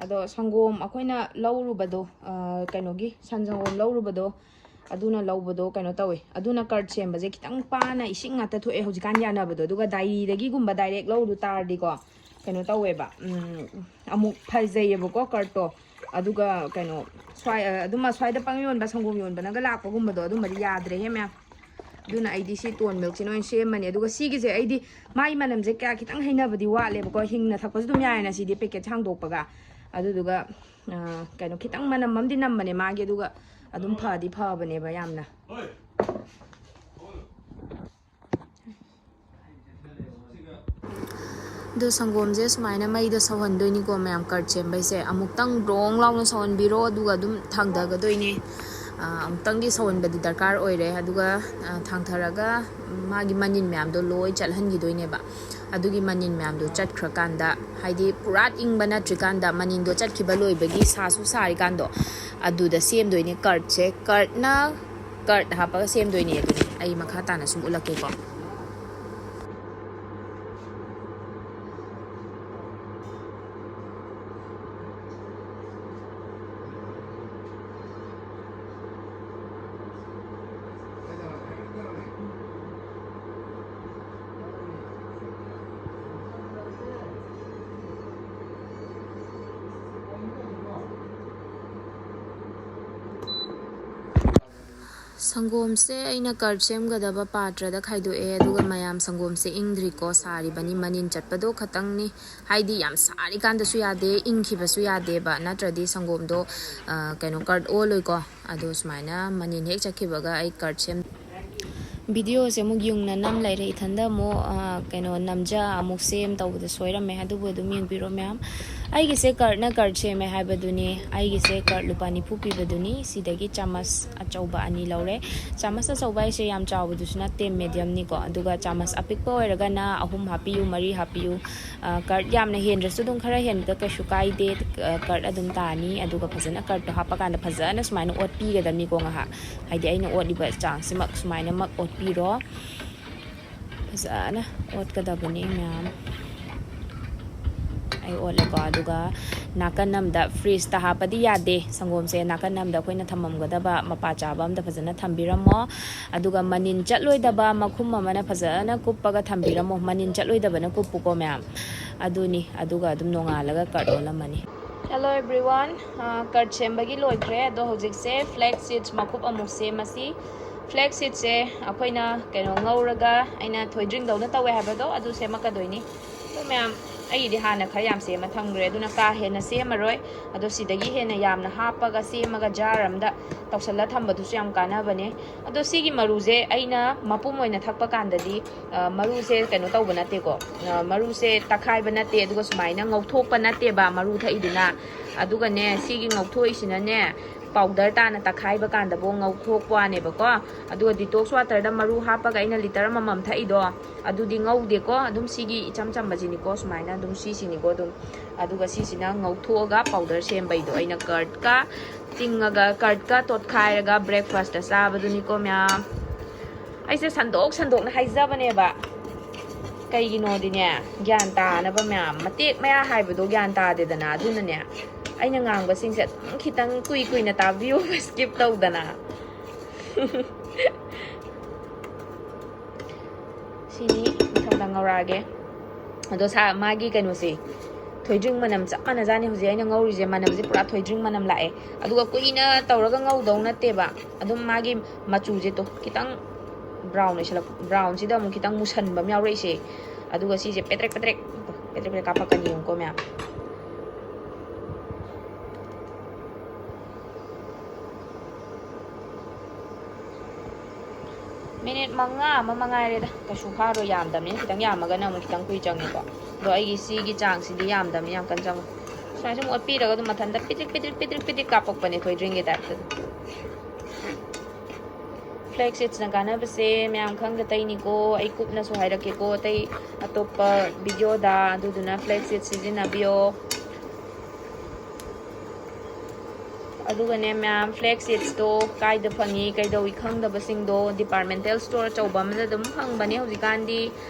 ꯑꯗꯣ ꯁꯪꯒꯣꯝ ꯑꯩꯈꯣꯏꯅ ꯂꯧꯔꯨꯕꯗꯣ, ꯑ, ꯀꯩꯅꯣꯒꯤ ꯁꯟ ꯁꯪꯒꯣꯝ ꯂꯧꯔꯨꯕꯗꯣ, ꯑꯗꯨꯅ ꯂꯧꯕꯗꯣ ꯀꯩꯅꯣ ꯇꯧꯋꯦ, ꯑꯗꯨꯅ curd ꯁꯦꯝꯕꯁꯦ ꯈꯤꯇꯪ ꯄꯥꯅ ꯏꯁꯤꯡ ꯉꯥꯛꯇ ꯊꯣꯛꯑꯦ ꯍꯧꯖꯤꯛꯀꯥꯟ ꯌꯥꯅꯕꯗꯣ꯫ ꯑꯗꯨꯒ dairyꯗꯒꯤꯒꯨꯝꯕ direct ꯂꯧꯔꯨ ꯇꯥꯔꯗꯤꯀꯣ, ꯀꯩꯅꯣ ꯇꯧꯋꯦꯕ, ꯎꯝ, ꯑꯃꯨꯛ ꯐꯖꯩꯌꯦꯕꯀꯣ curdꯇꯣ꯫ ꯑꯗꯨꯒ ꯀꯩꯅꯣ, ꯁ꯭ꯋꯥꯏ, ꯑ, ꯑꯗꯨꯝ ꯑꯁ꯭ꯋꯥꯏꯗ ꯄꯪ ꯌꯣꯟꯕ, ꯁꯪꯒꯣꯝ ꯌꯣꯟꯕꯅꯒ ꯂꯥꯛꯄꯒꯨꯝꯕꯗꯣ, ꯑꯗꯨꯝꯕꯗꯤ ꯌꯥꯗ꯭ꯔꯦꯍꯦ ꯃꯌꯥꯝ꯫ ꯑꯗꯨꯅ ꯑꯩꯗꯤ ꯁꯤ ꯇꯣꯟ ꯃꯤꯜꯛꯁꯤꯅ ꯑꯣꯏꯅ ꯁꯦꯝꯃꯅꯤ꯫ ꯑꯗꯨꯒ ꯁꯤꯒꯤꯁꯦ ꯑꯩꯗꯤ ꯃꯥꯒꯤ ꯃꯅꯝꯁꯦ ꯀꯌꯥ ꯈꯤꯇꯪ ꯍꯩꯅꯕꯗꯤ ꯋꯥꯠꯂꯦꯕꯀꯣ꯫ ꯍꯤꯡꯅ ꯊꯛꯄꯁꯨ ꯑꯗꯨꯝ ꯌꯥꯏꯅ ꯁꯤꯗꯤ packetꯁꯦ ꯍꯥꯡꯗꯣꯛꯄꯒ꯫ ꯑꯗꯨꯗꯨꯒ, ꯑ, ꯀꯩꯅꯣ, ꯈꯤꯇꯪ ꯃꯅꯝ ꯑꯃꯗꯤ ꯅꯝꯕꯅꯦ ꯃꯥꯒꯤ, ꯑꯗꯨꯒ ꯑꯗꯨꯝ ꯐꯗꯤ ꯐꯕꯅꯦꯕ ꯌꯥꯝꯅ꯫ ꯑꯗꯣ ꯁꯪꯒꯣꯝꯁꯦ ꯁꯨꯃꯥꯏꯅ ꯃꯩꯗ ꯁꯧꯍꯟꯗꯣꯏꯅꯤꯀꯣ ꯃꯌꯥꯝ, curd ꯁꯦꯝꯕꯩꯁꯦ꯫ ꯑꯃꯨꯛꯇꯪ ꯕ꯭ꯔꯣꯡ ꯂꯥꯎꯅ ꯁꯧꯍꯟꯕꯤꯔꯣ, ꯑꯗꯨꯒ ꯑꯗꯨꯝ ꯊꯥꯡꯊꯒꯗꯣꯏꯅꯦ꯫ ꯑ, ꯑꯃꯨꯛꯇꯪꯗꯤ ꯁꯧꯍꯟꯕꯗꯤ ꯗꯔꯀꯥꯔ ꯑꯣꯏꯔꯦ꯫ ꯑꯗꯨꯒ, ꯑ, ꯊꯥꯡꯊꯔꯒ ꯃꯥꯒꯤ ꯃꯅꯤꯟ ꯃꯌꯥꯝꯗꯣ ꯂꯣꯏ ꯆꯠꯍꯟꯈꯤꯗꯣꯏꯅꯦꯕ꯫ ꯑꯗꯨꯒꯤ ꯃꯅꯤꯟ ꯃꯌꯥꯝꯗꯣ ꯆꯠꯈ꯭ꯔꯀꯥꯟꯗ, ꯍꯥꯏꯗꯤ ꯄꯨꯔꯥ ꯏꯪꯕ ꯅꯠꯇ꯭ꯔꯤꯀꯥꯟꯗ, ꯃꯅꯤꯟꯗꯣ ꯆꯠꯈꯤꯕ ꯂꯣꯏꯕꯒꯤ ꯁꯥꯁꯨ ꯁꯥꯔꯤꯀꯥꯟꯗꯣ, ꯑꯗꯨꯗ ꯁꯦꯝꯗꯣꯏꯅꯦ curd ꯁꯦ꯫ Curd ꯅ, curd ꯍꯥꯞꯄꯒ ꯁꯦꯝꯗꯣꯏꯅꯦ꯫ ꯑꯗꯨꯅꯦ ꯑꯩ ꯃꯈꯥ ꯇꯥꯅ ꯁꯨꯝ ꯎꯠꯂꯛꯀꯦꯀꯣ꯫ ꯁꯪꯒꯣꯝꯁꯦ ꯑꯩꯅ curd ꯁꯦꯝꯒꯗꯕ ꯄꯥꯇ꯭ꯔꯗ ꯈꯥꯏꯗꯣꯛꯑꯦ, ꯑꯗꯨꯒ ꯃꯌꯥꯝ, ꯁꯪꯒꯣꯝꯁꯦ ꯏꯪꯗ꯭ꯔꯤꯀꯣ, ꯁꯥꯔꯤꯕꯅꯤ, ꯃꯅꯤꯟ ꯆꯠꯄꯗꯣ ꯈꯇꯪꯅꯤ꯫ ꯍꯥꯏꯗꯤ ꯌꯥꯝ ꯁꯥꯔꯤꯀꯥꯟꯗꯁꯨ ꯌꯥꯗꯦ, ꯏꯪꯈꯤꯕꯁꯨ ꯌꯥꯗꯦꯕ, ꯅꯠꯇ꯭ꯔꯗꯤ ꯁꯪꯒꯣꯝꯗꯣ, ꯑ, ꯀꯩꯅꯣ, curd ꯑꯣꯜꯂꯣꯏꯀꯣ꯫ ꯑꯗꯣ ꯁꯨꯃꯥꯏꯅ ꯃꯅꯤꯟ ꯍꯦꯛ ꯆꯠꯈꯤꯕꯒ ꯑꯩ curd ꯁꯦꯝ ꯚꯤꯗꯤꯑꯣꯁꯦ ꯑꯃꯨꯛ ꯌꯨꯡꯅ ꯅꯝ ꯂꯩꯔꯦ, ꯏꯊꯟꯗ ꯑꯃꯨꯛ, ꯑ, ꯀꯩꯅꯣ, ꯅꯝꯖ ꯑꯃꯨꯛ ꯁꯦꯝ ꯇꯧꯕꯗ ꯁꯣꯏꯔꯝꯃꯦ, ꯑꯗꯨꯕꯨ ꯑꯗꯨꯝ ꯌꯦꯡꯕꯤꯔꯣ ꯃꯌꯥꯝ꯫ ꯑꯩꯒꯤꯁꯦ ꯀꯔꯠꯅ ꯀꯔꯠ ꯁꯦꯝꯃꯦ ꯍꯥꯏꯕꯗꯨꯅꯤ꯫ ꯑꯩꯒꯤꯁꯦ ꯀꯔꯠ ꯂꯨꯄꯥ ꯅꯤꯐꯨ ꯄꯤꯕꯗꯨꯅꯤ꯫ ꯁꯤꯗꯒꯤ ꯆꯥꯃꯁ ꯑꯆꯧꯕ ꯑꯅꯤ ꯂꯧꯔꯦ꯫ ꯆꯥꯃꯁ ꯑꯆꯧꯕ ꯍꯥꯏꯁꯦ ꯌꯥꯝ ꯆꯥꯎꯕꯗꯨꯁꯨ ꯅꯠꯇꯦ, ꯃꯦꯗꯤꯌꯝꯅꯤꯀꯣ꯫ ꯑꯗꯨꯒ ꯆꯥꯃꯁ ꯑꯄꯤꯛꯄ ꯑꯣꯏꯔꯒꯅ ꯑꯍꯨꯝ ꯍꯥꯞꯄꯤꯌꯨ, ꯃꯔꯤ ꯍꯥꯞꯄꯤꯌꯨ꯫ ꯑ, ꯀꯔꯠ ꯌꯥꯝꯅ ꯍꯦꯟꯗ꯭ꯔꯁꯨ ꯑꯗꯨꯝ ꯈꯔ ꯍꯦꯟꯕꯗ ꯀꯩꯁꯨ ꯀꯥꯏꯗꯦ꯫ ꯑ, ꯀꯔꯠ ꯑꯗꯨꯝ ꯇꯥꯅꯤ꯫ ꯑꯗꯨꯒ ꯐꯖꯅ ꯀꯔꯠꯇꯣ ꯍꯥꯞꯄꯀꯥꯟꯗ ꯐꯖꯅ ꯁꯨꯃꯥꯏꯅ ꯑꯣꯠꯄꯤꯒꯗꯕꯅꯤꯀꯣ ꯉꯥꯏꯍꯥꯛ꯫ ꯍꯥꯏꯗꯤ ꯑꯩꯅ ꯑꯣꯠꯂꯤꯕ ꯆꯥꯡꯁꯤꯃꯛ ꯁꯨꯃꯥꯏꯅꯃꯛ ꯑꯣꯠꯄꯤꯔꯣ꯫ ꯐꯖꯅ ꯑꯣꯠꯀꯗꯕꯅꯤ ꯃꯌꯥꯝ꯫ ꯑꯩ ꯑꯣꯠꯂꯦꯀꯣ꯫ ꯑꯗꯨꯒ ꯅꯥꯀꯟ ꯑꯃꯗ, ꯐ꯭ꯔꯤꯖꯇ ꯍꯥꯞꯄꯗꯤ ꯌꯥꯗꯦ ꯁꯪꯒꯣꯝꯁꯦ, ꯅꯥꯀꯟ ꯑꯃꯗ ꯑꯩꯈꯣꯏꯅ ꯊꯝꯃꯝꯒꯗꯕ ꯃꯄꯥ ꯆꯥꯕ ꯑꯃꯗ ꯐꯖꯅ ꯊꯝꯕꯤꯔꯝꯃꯣ꯫ ꯑꯗꯨꯒ ꯃꯅꯤꯟ ꯆꯠꯂꯣꯏꯗꯕ ꯃꯈꯨꯝ ꯑꯃꯅ ꯐꯖꯅ ꯀꯨꯞꯄꯒ ꯊꯝꯕꯤꯔꯝꯃꯣ꯫ ꯃꯅꯤꯟ ꯆꯠꯂꯣꯏꯗꯕꯅ ꯀꯨꯞꯄꯨꯀꯣ ꯃꯌꯥꯝ꯫ ꯑꯗꯨꯅꯤ꯫ ꯑꯗꯨꯒ ꯑꯗꯨꯝ ꯅꯣꯡꯉꯥꯜꯂꯒ ꯀꯔꯠ ꯑꯣꯜꯂꯝꯃꯅꯤ꯫ Hello everyone, ꯀꯔꯠ ꯁꯦꯝꯕꯒꯤ ꯂꯣꯏꯈ꯭ꯔꯦ꯫ ꯑꯗꯣ ꯍꯧꯖꯤꯛꯁꯦ ꯐ꯭ꯂꯦꯛꯁ ꯁꯤꯗꯁ ꯃꯀꯨꯞ ꯑꯃꯨꯛ ꯁꯦꯝꯃꯁꯤ꯫ ꯐ꯭ꯂꯦꯛꯁ ꯁꯤꯗꯁꯁꯦ ꯑꯩꯈꯣꯏꯅ ꯀꯩꯅꯣ ꯉꯧꯔꯒ, ꯑꯩꯅ ꯊꯣꯏꯗ꯭ꯔꯤꯡꯗꯧꯅ ꯇꯧꯋꯦ ꯍꯥꯏꯕꯗꯣ, ꯑꯗꯨ ꯁꯦꯝꯃꯛꯀꯗꯣꯏꯅꯤ꯫ ꯑꯗꯣ ꯃꯌꯥꯝ, ꯑꯩꯒꯤꯗꯤ ꯍꯥꯟꯅ ꯈꯔ ꯌꯥꯝ ꯁꯦꯝꯃ ꯊꯝꯈ꯭ꯔꯦ, ꯑꯗꯨꯅ ꯀꯥ ꯍꯦꯟꯅ ꯁꯦꯝꯃꯔꯣꯏ꯫ ꯑꯗꯣ ꯁꯤꯗꯒꯤ ꯍꯦꯟꯅ ꯌꯥꯝꯅ ꯍꯥꯞꯄꯒ ꯁꯦꯝꯃꯒ ꯖꯥꯔ ꯑꯝꯗ ꯇꯧꯁꯜꯂ ꯊꯝꯕꯗꯨꯁꯨ ꯌꯥꯝ ꯀꯥꯟꯅꯕꯅꯦ꯫ ꯑꯗꯣ ꯁꯤꯒꯤ ꯃꯔꯨꯁꯦ ꯑꯩꯅ ꯃꯄꯨꯝ ꯑꯣꯏꯅ ꯊꯛꯄ ꯀꯥꯟꯗꯗꯤ, ꯑ, ꯃꯔꯨꯁꯦ ꯀꯩꯅꯣ ꯇꯧꯕ ꯅꯠꯇꯦꯀꯣ, ꯑ, ꯃꯔꯨꯁꯦ ꯇꯛꯈꯥꯏꯕ ꯅꯠꯇꯦ, ꯑꯗꯨꯒ ꯁꯨꯃꯥꯏꯅ ꯉꯧꯊꯣꯛꯄ ꯅꯠꯇꯦꯕ ꯃꯔꯨ ꯊꯛꯏꯗꯨꯅ꯫ ꯑꯗꯨꯒꯅꯦ, ꯁꯤꯒꯤ ꯉꯧꯊꯣꯛꯏꯁꯤꯅꯅꯦ, ꯄꯥꯎꯗꯔ ꯇꯥꯅ ꯇꯛꯈꯥꯏꯕ ꯀꯥꯟꯗꯕꯨ ꯉꯧꯊꯣꯛꯄ ꯋꯥꯅꯦꯕꯀꯣ꯫ ꯑꯗꯨꯒ ꯗꯤꯇꯣꯛꯁ ꯋꯥꯇꯔꯗ ꯃꯔꯨ ꯍꯥꯞꯄꯒ ꯑꯩꯅ ꯂꯤꯇꯔ ꯑꯃꯃꯝ ꯊꯛꯏꯗꯣ, ꯑꯗꯨꯗꯤ ꯉꯧꯗꯦꯀꯣ꯫ ꯑꯗꯨꯝ ꯁꯤꯒꯤ ꯏꯆꯝ ꯆꯝꯕꯁꯤꯅꯤꯀꯣ, ꯁꯨꯃꯥꯏꯅ ꯑꯗꯨꯝ ꯁꯤꯁꯤꯅꯤꯀꯣ ꯑꯗꯨꯝ꯫ ꯑꯗꯨꯒ ꯁꯤꯁꯤꯅ ꯉꯧꯊꯣꯛꯑꯒ ꯄꯥꯎꯗꯔ ꯁꯦꯝꯕꯩꯗꯣ꯫ ꯑꯩꯅ ꯀꯔꯠꯀ ꯇꯤꯡꯉꯒ, ꯀꯔꯠꯀ ꯇꯣꯠꯈꯥꯏꯔꯒ ꯕ꯭ꯔꯦꯛꯐꯥꯁꯇ ꯆꯥꯕꯗꯨꯅꯤꯀꯣ ꯃꯌꯥꯝ꯫ ꯑꯩꯁꯦ ꯁꯟꯗꯣꯛ ꯁꯟꯗꯣꯛꯅ ꯍꯥꯏꯖꯕꯅꯦꯕ, ꯀꯩꯒꯤꯅꯣꯗꯤꯅꯦ, ꯒ꯭ꯌꯥꯟ ꯇꯥꯅꯕ ꯃꯌꯥꯝ꯫ ꯃꯇꯦꯛ ꯃꯌꯥ ꯍꯥꯏꯕꯗꯣ ꯒ꯭ꯌꯥꯟ ꯇꯥꯗꯦꯗꯅ꯫ ꯑꯗꯨꯅꯅꯦ, ꯑꯩꯅ ꯉꯥꯡꯕꯁꯤꯡꯁꯦ ꯑꯗꯨꯝ ꯈꯤꯇꯪ ꯀꯨꯏ ꯀꯨꯏꯅ ꯇꯥꯕꯤꯌꯣ, ꯁ꯭ꯀꯤꯞ ꯇꯧꯗꯅ꯫ ꯁꯤꯅꯤ, ꯃꯊꯪꯗ ꯉꯧꯔꯛꯑꯒꯦ꯫ ꯑꯗꯣ ꯁꯥ, ꯃꯥꯒꯤ ꯀꯩꯅꯣꯁꯦ, ꯊꯣꯏꯗ꯭ꯔꯤꯡ ꯃꯅꯝ ꯆꯞ ꯃꯥꯟꯅꯖꯥꯠꯅꯤ꯫ ꯍꯧꯖꯤꯛ ꯑꯩꯅ ꯉꯧꯔꯤꯁꯦ, ꯃꯅꯝꯁꯦ ꯄꯨꯔꯥ ꯊꯣꯏꯗ꯭ꯔꯤꯡ ꯃꯅꯝ ꯂꯥꯛꯑꯦ꯫ ꯑꯗꯨꯒ ꯀꯨꯏꯅ ꯇꯧꯔꯒ ꯉꯧꯗꯧ ꯅꯠꯇꯦꯕ, ꯑꯗꯨꯝ ꯃꯥꯒꯤ ꯃꯆꯨꯁꯦ ꯇꯣ ꯈꯤꯇꯪ ꯕ꯭ꯔꯥꯎꯟ ꯑꯣꯏꯁꯜꯂꯛ-, ꯕ꯭ꯔꯥꯎꯟꯁꯤꯗ ꯑꯃꯨꯛ ꯈꯤꯇꯪ ꯃꯨꯁꯟꯕ ꯑꯃ ꯌꯥꯎꯔꯛꯏꯁꯦ꯫ ꯑꯗꯨꯒ ꯁꯤꯁꯦ ꯄꯦꯗ꯭ꯔꯦꯛ ꯄꯦꯗ꯭ꯔꯦꯛ, ꯄꯦꯗ꯭ꯔꯦꯛ ꯄꯦꯗ꯭ꯔꯦꯛ ꯀꯥꯞꯄꯛꯀꯅꯤ, ꯌꯦꯡꯉꯨꯀꯣ ꯃꯌꯥꯝ꯫ ꯃꯤꯅꯤꯠ ꯃꯉꯥ ꯑꯃ ꯃꯉꯥꯏꯔꯦꯗ, ꯀꯩꯁꯨ ꯐꯥꯔꯣꯏ꯫ ꯌꯥꯝꯗꯕꯅꯤꯅ, ꯈꯤꯇꯪ ꯌꯥꯝꯃꯒꯅ ꯑꯃꯨꯛ ꯈꯤꯇꯪ ꯀꯨꯏ ꯆꯪꯉꯦꯀꯣ꯫ ꯑꯗꯣ ꯑꯩꯒꯤ ꯁꯤꯒꯤ ꯆꯥꯡꯁꯤꯗꯤ ꯌꯥꯝꯗꯕꯅꯤ, ꯌꯥꯝ ꯀꯟꯅ ꯆꯪꯉꯣꯏ꯫ ꯁꯨꯃꯥꯏꯅ ꯁꯨꯝ ꯑꯣꯠꯄꯤꯔꯒ ꯑꯗꯨꯝ ꯃꯊꯟꯇ ꯄꯤꯗ꯭ꯔꯤꯛ ꯄꯤꯗ꯭ꯔꯤꯛ ꯄꯤꯗ꯭ꯔꯤꯛ ꯄꯤꯗ꯭ꯔꯤꯛ ꯀꯥꯞꯄꯛꯄꯅꯦ, ꯊꯣꯏꯗ꯭ꯔꯤꯡꯒꯤ ꯇꯥꯏꯞꯇ ꯑꯗꯨꯝ꯫ ꯐ꯭ꯂꯦꯛꯁ ꯁꯤꯠꯁꯅ ꯀꯥꯟꯅꯕꯁꯦ ꯃꯌꯥꯝ ꯈꯪꯗ ꯇꯩꯅꯤꯀꯣ꯫ ꯑꯩ ꯀꯨꯞꯅꯁꯨ ꯍꯥꯏꯔꯛꯀꯦꯀꯣ ꯑꯇꯩ ꯑꯇꯣꯞꯄ ꯚꯤꯗꯤꯑꯣꯗ꯫ ꯑꯗꯨꯗꯨꯅ ꯐ꯭ꯂꯦꯛꯁ ꯁꯤꯠ ꯁꯤꯖꯤꯟꯅꯕꯤꯌꯣ꯫ ꯑꯗꯨꯒꯅꯦ ꯃꯌꯥꯝ, ꯐ꯭ꯂꯦꯛꯁ ꯁꯤꯠꯁꯇꯣ ꯀꯥꯏꯗ ꯐꯪꯉꯤ, ꯀꯩꯗꯧꯏ ꯈꯪꯗꯕꯁꯤꯡꯗꯣ ꯗꯤꯄꯥꯔꯠꯃꯦꯟꯇꯦꯜ ꯁ꯭ꯇꯣꯔ ꯑꯆꯧꯕ ꯑꯃꯗ ꯑꯗꯨꯝ ꯐꯪꯕꯅꯦ ꯍꯧꯖꯤꯛꯀꯥꯟꯗꯤ꯫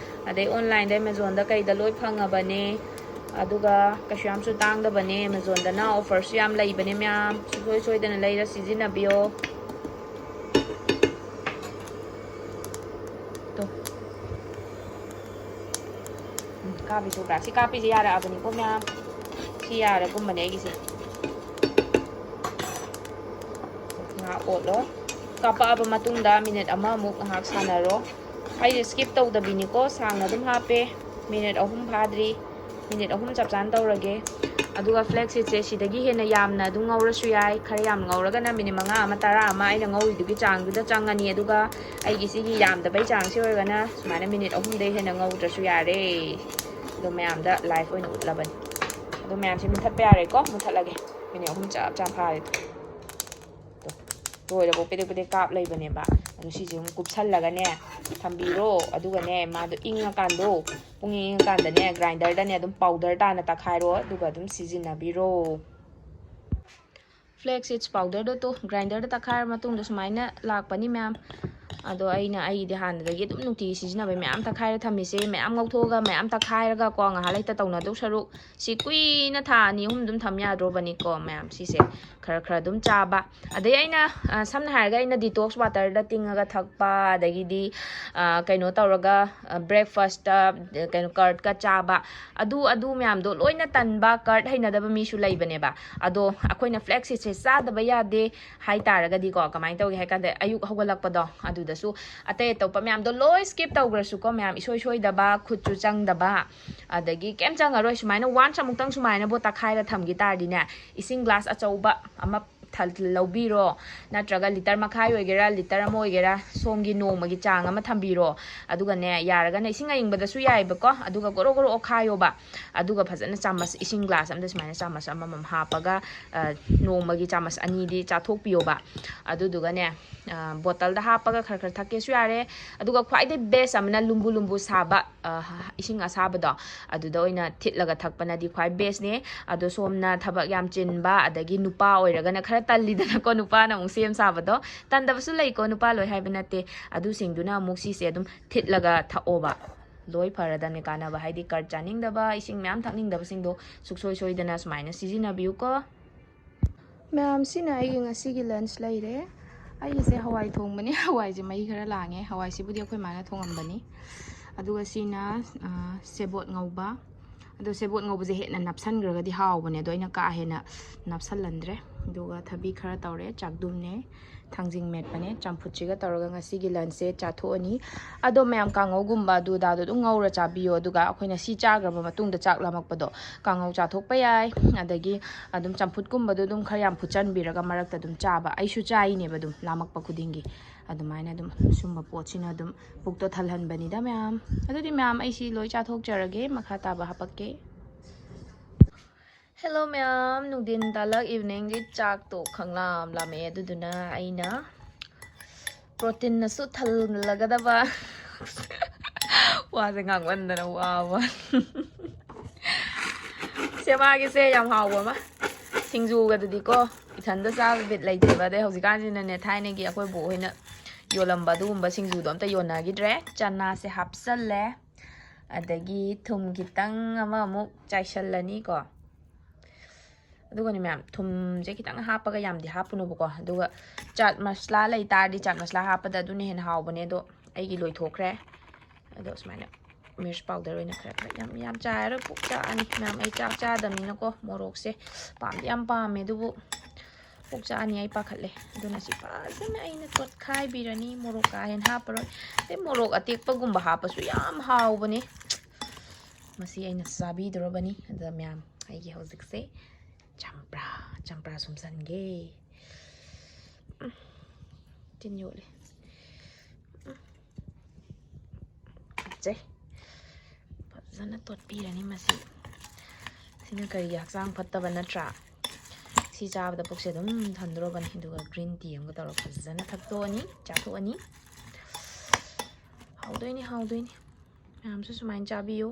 ꯑꯗꯩ ꯑꯣꯟꯂꯥꯏꯟꯗ, ꯑꯦꯃꯥꯖꯣꯟꯗ ꯀꯩꯗ ꯂꯣꯏ ꯐꯪꯉꯕꯅꯦ꯫ ꯑꯗꯨꯒ ꯀꯩꯁꯨ ꯌꯥꯝꯁꯨ ꯇꯥꯡꯗꯕꯅꯦ, ꯑꯦꯃꯥꯖꯣꯟꯗꯅ ꯑꯣꯐꯔꯁꯨ ꯌꯥꯝ ꯂꯩꯕꯅꯦ ꯃꯌꯥꯝ꯫ ꯁꯨꯡꯁꯣꯏ ꯁꯣꯏꯗꯅ ꯂꯩꯔ ꯁꯤꯖꯤꯟꯅꯕꯤꯌꯣ꯫ ꯇꯣ꯫ ꯎꯝ, ꯀꯥꯞꯄꯤꯁꯨ ꯎꯕ꯭ꯔꯥ? ꯁꯤ ꯀꯥꯞꯄꯤꯁꯦ ꯌꯥꯔꯛꯑꯕꯅꯤꯀꯣ ꯃꯌꯥꯝ꯫ ꯁꯤ ꯌꯥꯔꯒꯨꯝꯕꯅꯦ ꯑꯩꯒꯤꯁꯦ꯫ ꯉꯥꯏꯍꯥꯛ ꯑꯣꯠꯂꯣ꯫ ꯀꯥꯞꯄꯛꯑꯕ ꯃꯇꯨꯡꯗ ꯃꯤꯅꯤꯠ ꯑꯃꯃꯨꯛ ꯉꯥꯏꯍꯥꯛ ꯁꯥꯟꯅꯔꯣ꯫ ꯑꯩꯁꯦ ꯁ꯭ꯀꯤꯞ ꯇꯧꯗꯕꯤꯅꯤꯀꯣ, ꯁꯥꯡꯅ ꯑꯗꯨꯝ ꯍꯥꯞꯄꯦ꯫ ꯃꯤꯅꯤꯠ ꯑꯍꯨꯝ ꯐꯥꯗ꯭ꯔꯤ꯫ ꯃꯤꯅꯤꯠ ꯑꯍꯨꯝ ꯆꯞ ꯆꯥꯅ ꯇꯧꯔꯒꯦ꯫ ꯑꯗꯨꯒ ꯐ꯭ꯂꯦꯛꯁ ꯁꯤꯠꯁꯦ ꯁꯤꯗꯒꯤ ꯍꯦꯟꯅ ꯌꯥꯝꯅ ꯑꯗꯨꯝ ꯉꯧꯔꯁꯨ ꯌꯥꯏ꯫ ꯈꯔ ꯌꯥꯝ ꯉꯧꯔꯒꯅ ꯃꯤꯅꯤꯠ ꯃꯉꯥ ꯑꯃ, ꯇꯔꯥ ꯑꯃ ꯑꯩꯅ ꯉꯧꯔꯤꯗꯨꯒꯤ ꯆꯥꯡꯗꯨꯗ ꯆꯪꯉꯅꯤ꯫ ꯑꯗꯨꯒ ꯑꯩꯒꯤ ꯁꯤꯒꯤ ꯌꯥꯝꯗꯕꯩ ꯆꯥꯡꯁꯤ ꯑꯣꯏꯔꯒꯅ ꯁꯨꯃꯥꯏꯅ ꯃꯤꯅꯤꯠ ꯑꯍꯨꯝꯗꯩ ꯍꯦꯟꯅ ꯉꯧꯗ꯭ꯔꯁꯨ ꯌꯥꯔꯦ꯫ ꯑꯗꯣ ꯃꯌꯥꯝꯗ ꯂꯥꯏꯚ ꯑꯣꯏꯅ ꯎꯠꯂꯕꯅꯤ꯫ ꯑꯗꯣ ꯃꯌꯥꯝꯁꯦ ꯃꯨꯊꯠꯄ ꯌꯥꯔꯦꯀꯣ? ꯃꯨꯊꯠꯂꯒꯦ꯫ ꯃꯤꯅꯤꯠ ꯑꯍꯨꯝ ꯆꯞ ꯆꯥ ꯐꯥꯔꯦ꯫ ꯇꯣ, ꯂꯣꯏꯔꯕꯣ? ꯄꯦꯗꯦꯛ ꯄꯦꯗꯦꯛ ꯀꯥꯞ ꯂꯩꯕꯅꯦꯕ꯫ ꯑꯗꯣ ꯁꯤꯁꯦ ꯑꯃꯨꯛ ꯀꯨꯞꯁꯜꯂꯒꯅꯦ ꯊꯝꯕꯤꯔꯣ꯫ ꯑꯗꯨꯒꯅꯦ ꯃꯥꯗꯣ ꯏꯪꯉꯀꯥꯟꯗꯣ, ꯄꯨꯡ ꯏꯪ ꯏꯪꯉꯀꯥꯟꯗꯅꯦ ꯒ꯭ꯔꯥꯏꯟꯗꯔꯗꯅꯦ ꯑꯗꯨꯝ ꯄꯥꯎꯗꯔ ꯇꯥꯅ ꯇꯛꯈꯥꯏꯔꯣ, ꯑꯗꯨꯒ ꯑꯗꯨꯝ ꯁꯤꯖꯤꯟꯅꯕꯤꯔꯣ꯫ ꯐ꯭ꯂꯦꯛꯁ ꯁꯤꯠꯁ ꯄꯥꯎꯗꯔꯗꯣ ꯇꯣ ꯒ꯭ꯔꯥꯏꯟꯗꯔꯗ ꯇꯛꯈꯥꯏꯔ ꯃꯇꯨꯡꯗ ꯁꯨꯃꯥꯏꯅ ꯂꯥꯛꯄꯅꯤ ꯃꯌꯥꯝ꯫ ꯑꯗꯣ ꯑꯩꯅ ꯑꯩꯒꯤꯗꯤ ꯍꯥꯟꯅꯗꯒꯤ ꯑꯗꯨꯝ ꯅꯨꯡꯇꯤꯒꯤ ꯁꯤꯖꯤꯟꯅꯕꯩ ꯃꯌꯥꯝ ꯇꯛꯈꯥꯏꯔ ꯊꯝꯃꯤꯁꯦ꯫ ꯃꯌꯥꯝ ꯉꯧꯊꯣꯛꯑꯒ ꯃꯌꯥꯝ ꯇꯛꯈꯥꯏꯔꯒ ꯀꯣ ꯉꯥꯏꯍꯥꯛ ꯂꯩꯇ ꯇꯧꯅꯗꯧ ꯁꯔꯨꯛ, ꯁꯤ ꯀꯨꯏꯅ ꯊꯥ ꯑꯅꯤ ꯑꯍꯨꯝ ꯑꯗꯨꯝ ꯊꯝ ꯌꯥꯗ꯭ꯔꯣꯕꯅꯤꯀꯣ ꯃꯌꯥꯝ꯫ ꯁꯤꯁꯦ ꯈꯔ ꯈꯔ ꯑꯗꯨꯝ ꯆꯥꯕ꯫ ꯑꯗꯩ ꯑꯩꯅ, ꯑ, ꯁꯝꯅ ꯍꯥꯏꯔꯒ ꯑꯩꯅ ꯗꯤꯇꯣꯛꯁ ꯋꯥꯇꯔꯗ ꯇꯤꯡꯉꯒ ꯊꯛꯄ, ꯑꯗꯒꯤꯗꯤ, ꯑ, ꯀꯩꯅꯣ ꯇꯧꯔꯒ, ꯑ, ꯕ꯭ꯔꯦꯛꯐꯥꯁꯇ, ꯑ, ꯀꯩꯅꯣ ꯀꯔꯠꯀ ꯆꯥꯕ, ꯑꯗꯨ, ꯑꯗꯨ ꯃꯌꯥꯝꯗꯣ ꯂꯣꯏꯅ ꯇꯟꯕ, ꯀꯔꯠ ꯍꯩꯅꯗꯕ ꯃꯤꯁꯨ ꯂꯩꯕꯅꯦꯕ꯫ ꯑꯗꯣ ꯑꯩꯈꯣꯏꯅ ꯐ꯭ꯂꯦꯛꯁ ꯁꯤꯠꯁꯦ ꯆꯥꯗꯕ ꯌꯥꯗꯦ ꯍꯥꯏ ꯇꯥꯔꯒꯗꯤꯀꯣ, ꯀꯃꯥꯏꯅ ꯇꯧꯒꯦ ꯍꯥꯏ ꯀꯥꯟꯗ, ꯑꯌꯨꯛ ꯍꯧꯒꯠꯂꯛꯄꯗꯣ ꯑꯗꯨꯗꯁꯨ ꯑꯇꯩ ꯑꯇꯣꯞꯄ ꯃꯌꯥꯝꯗꯣ ꯂꯣꯏ ꯁ꯭ꯀꯤꯞ ꯇꯧꯈ꯭ꯔꯁꯨꯀꯣ ꯃꯌꯥꯝ, ꯏꯁꯣꯏ ꯁꯣꯏꯗꯕ, ꯈꯨꯠꯁꯨ ꯆꯪꯗꯕ, ꯑꯗꯒꯤ ꯀꯩꯝ ꯆꯪꯉꯔꯣꯏ꯫ ꯁꯨꯃꯥꯏꯅ ꯋꯥꯟꯁ ꯑꯃꯨꯛꯇꯪ ꯁꯨꯃꯥꯏꯅꯕꯨ ꯇꯛꯈꯥꯏꯔ ꯊꯝꯈꯤ ꯇꯥꯔꯗꯤꯅꯦ, ꯏꯁꯤꯡ ꯒ꯭ꯂꯥꯁ ꯑꯆꯧꯕ ꯑꯃ ꯊꯜ-, ꯂꯧꯕꯤꯔꯣ, ꯅꯠꯇ꯭ꯔꯒ ꯂꯤꯇꯔ ꯃꯈꯥꯏ ꯑꯣꯏꯒꯦꯔꯥ, ꯂꯤꯇꯔ ꯑꯃ ꯑꯣꯏꯒꯦꯔꯥ, ꯁꯣꯝꯒꯤ ꯅꯣꯡꯃꯒꯤ ꯆꯥꯡ ꯑꯃ ꯊꯝꯕꯤꯔꯣ꯫ ꯑꯗꯨꯒꯅꯦ, ꯌꯥꯔꯒꯅ ꯏꯁꯤꯡ ꯑꯏꯪꯕꯗꯁꯨ ꯌꯥꯏꯑꯕꯀꯣ, ꯑꯗꯨꯒ ꯒꯣꯔꯣ ꯒꯣꯔꯣ ꯑꯣꯠꯈꯥꯏꯌꯣꯕ꯫ ꯑꯗꯨꯒ ꯐꯖꯅ ꯆꯥꯃꯁ, ꯏꯁꯤꯡ ꯒ꯭ꯂꯥꯁ ꯑꯃꯗ ꯁꯨꯃꯥꯏꯅ ꯆꯥꯃꯁ ꯑꯃꯃꯝ ꯍꯥꯞꯄꯒ, ꯑ, ꯅꯣꯡꯃꯒꯤ ꯆꯥꯃꯁ ꯑꯅꯤꯗꯤ ꯆꯥꯊꯣꯛꯄꯤꯌꯣꯕ꯫ ꯑꯗꯨꯗꯨꯒꯅꯦ, ꯑ, ꯕꯣꯇꯜꯗ ꯍꯥꯞꯄꯒ ꯈꯔ ꯈꯔ ꯊꯛꯀꯦꯁꯨ ꯌꯥꯔꯦ꯫ ꯑꯗꯨꯒ ꯈ꯭ꯋꯥꯏꯗꯩ best ꯑꯃꯅ ꯂꯨꯝꯕꯨ ꯂꯨꯝꯕꯨ ꯁꯥꯕ, ꯑ, ꯏꯁꯤꯡ ꯑꯁꯥꯕꯗꯣ, ꯑꯗꯨꯗ ꯑꯣꯏꯅ ꯊꯤꯠꯂꯒ ꯊꯛꯄꯅꯗꯤ ꯈ꯭ꯋꯥꯏ bestꯅꯦ꯫ ꯑꯗꯣ ꯁꯣꯝꯅ ꯊꯕꯛ ꯌꯥꯝ ꯆꯤꯟꯕ, ꯑꯗꯒꯤ ꯅꯨꯄꯥ ꯑꯣꯏꯔꯒꯅ ꯈꯔ ꯇꯜꯂꯤꯗꯅꯀꯣ, ꯅꯨꯄꯥꯅ ꯑꯃꯨꯛ ꯁꯦꯝ ꯁꯥꯕꯗꯣ꯫ ꯇꯟꯗꯕꯁꯨ ꯂꯩꯀꯣ, ꯅꯨꯄꯥ ꯂꯣꯏ ꯍꯥꯏꯕ ꯅꯠꯇꯦ꯫ ꯑꯗꯨꯁꯤꯡꯗꯨꯅ ꯑꯃꯨꯛ ꯁꯤꯁꯦ ꯑꯗꯨꯝ ꯊꯤꯠꯂꯒ ꯊꯛꯑꯣꯕ꯫ ꯂꯣꯏ ꯐꯔꯗꯕꯅꯦ ꯀꯥꯟꯅꯕ, ꯍꯥꯏꯗꯤ ꯀꯔꯠ ꯆꯥꯅꯤꯡꯗꯕ, ꯏꯁꯤꯡ ꯃꯌꯥꯝ ꯊꯛꯅꯤꯡꯗꯕꯁꯤꯡꯗꯣ ꯁꯨꯡꯁꯣꯏ ꯁꯣꯏꯗꯅ ꯁꯨꯃꯥꯏꯅ ꯁꯤꯖꯤꯟꯅꯕꯤꯌꯨꯀꯣ꯫ ꯃꯌꯥꯝ, ꯁꯤꯅ ꯑꯩꯒꯤ ꯉꯁꯤꯒꯤ lunch ꯂꯩꯔꯦ꯫ ꯑꯩꯒꯤꯁꯦ ꯍꯋꯥꯏ ꯊꯣꯡꯕꯅꯦ꯫ ꯍꯋꯥꯏꯁꯦ ꯃꯍꯤ ꯈꯔ ꯂꯥꯡꯉꯦ꯫ ꯍꯋꯥꯏꯁꯤꯕꯨꯗꯤ ꯑꯩꯈꯣꯏ ꯃꯥꯅ ꯊꯣꯡꯉꯝꯕꯅꯤ꯫ ꯑꯗꯨꯒ ꯁꯤꯅ, ꯑ, ꯁꯦꯕꯣꯠ ꯉꯧꯕ꯫ ꯑꯗꯣ ꯁꯦꯕꯣꯠ ꯉꯧꯕꯁꯦ ꯍꯦꯟꯅ ꯅꯞꯁꯟꯈ꯭ꯔꯒꯗꯤ ꯍꯥꯎꯕꯅꯦ꯫ ꯑꯗꯣ ꯑꯩꯅ ꯀꯥ ꯍꯦꯟꯅ ꯅꯞꯁꯜꯍꯟꯗ꯭ꯔꯦ꯫ ꯑꯗꯨꯒ ꯊꯕꯤ ꯈꯔ ꯇꯧꯔꯦ, ꯆꯥꯛꯗꯨꯝꯅꯦ, ꯊꯥꯡꯖꯤꯡ ꯃꯦꯠꯄꯅꯦ, ꯆꯝꯐꯨꯠꯁꯤꯒ ꯇꯧꯔꯒ ꯉꯁꯤꯒꯤ lunchꯁꯦ ꯆꯥꯊꯣꯛꯑꯅꯤ꯫ ꯑꯗꯣ ꯃꯌꯥꯝ, ꯀꯥꯡꯉꯧꯒꯨꯝꯕ ꯑꯗꯨ ꯑꯗꯥꯗꯣ ꯑꯗꯨꯝ ꯉꯧꯔ ꯆꯥꯕꯤꯌꯣ꯫ ꯑꯗꯨꯒ ꯑꯩꯈꯣꯏꯅ ꯁꯤ ꯆꯥꯈ꯭ꯔꯕ ꯃꯇꯨꯡꯗ ꯆꯥꯛ ꯂꯥꯝꯃꯛꯄꯗꯣ, ꯀꯥꯡꯉꯧ ꯆꯥꯊꯣꯛꯄ ꯌꯥꯏ꯫ ꯑꯗꯒꯤ ꯑꯗꯨꯝ ꯆꯝꯐꯨꯠꯀꯨꯝꯕꯗꯣ ꯑꯗꯨꯝ ꯈꯔ ꯌꯥꯝ ꯐꯨꯠꯆꯟꯕꯤꯔꯒ ꯃꯔꯛꯇ ꯑꯗꯨꯝ ꯆꯥꯕ꯫ ꯑꯩꯁꯨ ꯆꯥꯏꯅꯦꯕ ꯑꯗꯨꯝ ꯂꯥꯝꯃꯛꯄ ꯈꯨꯗꯤꯡꯒꯤ꯫ ꯑꯗꯨꯃꯥꯏꯅ ꯑꯗꯨꯝ ꯁꯨꯝꯕ ꯄꯣꯠꯁꯤꯅ ꯑꯗꯨꯝ ꯄꯨꯛꯇꯣ ꯊꯜꯍꯟꯕꯅꯤꯗ ꯃꯌꯥꯝ꯫ ꯑꯗꯨꯗꯤ ꯃꯌꯥꯝ, ꯑꯩ ꯁꯤ ꯂꯣꯏ ꯆꯥꯊꯣꯛꯆꯔꯒꯦ, ꯃꯈꯥ ꯇꯥꯕ ꯍꯥꯄꯛꯀꯦ꯫ Hello ꯃꯌꯥꯝ, ꯅꯨꯡꯊꯤꯟ ꯇꯥꯂꯛ eveningꯒꯤ ꯆꯥꯛꯇꯣ ꯈꯪꯂꯥꯝ ꯂꯥꯝꯃꯛꯑꯦ꯫ ꯑꯗꯨꯗꯨꯅ ꯑꯩꯅ proteinꯅꯁꯨ ꯊꯜꯂꯒꯗꯕ ꯋꯥꯁꯦ ꯉꯥꯡꯃꯟꯗꯅ ꯋꯥꯕ꯫ ꯁꯦꯕꯥꯒꯤꯁꯦ ꯌꯥꯝ ꯍꯥꯎꯕ ꯑꯃ꯫ ꯁꯤꯡꯖꯨꯒꯗꯨꯗꯤꯀꯣ, ꯏꯊꯟꯗ ꯆꯥꯕ ꯕꯤꯠ ꯂꯩꯇꯦꯕ꯫ ꯑꯗꯩ ꯍꯧꯖꯤꯛꯀꯥꯟꯁꯤꯅꯅꯦ, ꯊꯥꯏꯅꯒꯤ ꯑꯩꯈꯣꯏ ꯕꯣꯛ ꯍꯣꯏꯅ ꯌꯣꯜꯂꯝꯕ ꯑꯗꯨꯒꯨꯝꯕ ꯁꯤꯡꯖꯨꯗꯣ ꯑꯝꯇ ꯌꯣꯟꯅꯈꯤꯗ꯭ꯔꯦ꯫ ꯆꯅꯥꯁꯦ ꯍꯥꯞꯆꯜꯂꯦ, ꯑꯗꯒꯤ ꯊꯨꯝ ꯈꯤꯇꯪ ꯑꯃꯃꯨꯛ ꯆꯥꯏꯁꯜꯂꯅꯤꯀꯣ꯫ ꯑꯗꯨꯒꯅꯦ ꯃꯌꯥꯝ, ꯊꯨꯝꯁꯦ ꯈꯤꯇꯪ ꯍꯥꯞꯄꯒ ꯌꯥꯝꯗꯤ ꯍꯥꯞꯄꯨꯅꯣꯕꯀꯣ꯫ ꯑꯗꯨꯒ ꯆꯥꯠ ꯃꯁꯂꯥ ꯂꯩ ꯇꯥꯔꯗꯤ, ꯆꯥꯠ ꯃꯁꯂꯥ ꯍꯥꯞꯄꯗ ꯑꯗꯨꯅ ꯍꯦꯟꯅ ꯍꯥꯎꯕꯅꯦ꯫ ꯑꯗꯣ ꯑꯩꯒꯤ ꯂꯣꯏꯊꯣꯛꯈ꯭ꯔꯦ꯫ ꯑꯗꯣ ꯁꯨꯃꯥꯏꯅ ꯃꯤꯔꯆ powder ꯑꯣꯏꯅ ꯈꯔ ꯈꯔ, ꯌꯥꯝ, ꯌꯥꯝ ꯆꯥꯏꯔꯔꯣꯏ, ꯄꯨꯛ ꯆꯥꯛꯑꯅꯤ ꯃꯌꯥꯝ꯫ ꯑꯩ ꯆꯥꯛ ꯆꯥꯗꯕꯅꯤꯅꯀꯣ, ꯃꯣꯔꯣꯛꯁꯦ ꯄꯥꯝꯗꯤ ꯌꯥꯝ ꯄꯥꯝꯃꯦ, ꯑꯗꯨꯕꯨ ꯄꯨꯛ ꯆꯥꯛꯑꯅꯤ, ꯑꯩ ꯄꯥꯈꯠꯂꯦ꯫ ꯑꯗꯨꯅ ꯁꯤ ꯐꯖꯅ ꯑꯩꯅ ꯇꯣꯠꯈꯥꯏꯕꯤꯔꯅꯤ꯫ ꯃꯣꯔꯣꯛ ꯀꯥ ꯍꯦꯟꯅ ꯍꯥꯞꯄꯔꯣꯏ꯫ ꯑꯗꯩ ꯃꯣꯔꯣꯛ ꯑꯇꯦꯛꯄꯒꯨꯝꯕ ꯍꯥꯞꯄꯁꯨ ꯌꯥꯝ ꯍꯥꯎꯕꯅꯦ꯫ ꯃꯁꯤ ꯑꯩꯅ ꯆꯥꯕꯤꯗꯣꯔꯕꯅꯤ꯫ ꯑꯗ ꯃꯌꯥꯝ, ꯑꯩꯒꯤ ꯍꯧꯖꯤꯛꯁꯦ ꯆꯝꯄ꯭ꯔꯥ, ꯆꯝꯄ꯭ꯔꯥ ꯁꯨꯝꯖꯟꯒꯦ꯫ ꯇꯤꯟ ꯌꯣꯠꯂꯤ꯫ ꯐꯖꯩ꯫ ꯐꯖꯅ ꯇꯣꯠꯄꯤꯔꯅꯤ ꯃꯁꯤ꯫ ꯁꯤꯅ ꯀꯔꯤꯒꯤ ꯍꯛꯆꯥꯡ ꯐꯠꯇꯕ ꯅꯠꯇ꯭ꯔꯥ? ꯁꯤ ꯆꯥꯕꯗ ꯄꯨꯛꯁꯦ ꯑꯗꯨꯝ ꯊꯟꯗꯣꯔꯕꯅꯤ꯫ ꯑꯗꯨꯒ green tea ꯑꯃꯒ ꯇꯧꯔꯒ ꯐꯖꯅ ꯊꯛꯇꯣꯛꯑꯅꯤ, ꯆꯥꯊꯣꯛꯑꯅꯤ꯫ ꯍꯥꯎꯗꯣꯏꯅꯤ, ꯍꯥꯎꯗꯣꯏꯅꯤ꯫ ꯃꯌꯥꯝꯁꯨ ꯁꯨꯃꯥꯏꯅ ꯆꯥꯕꯤꯌꯨ꯫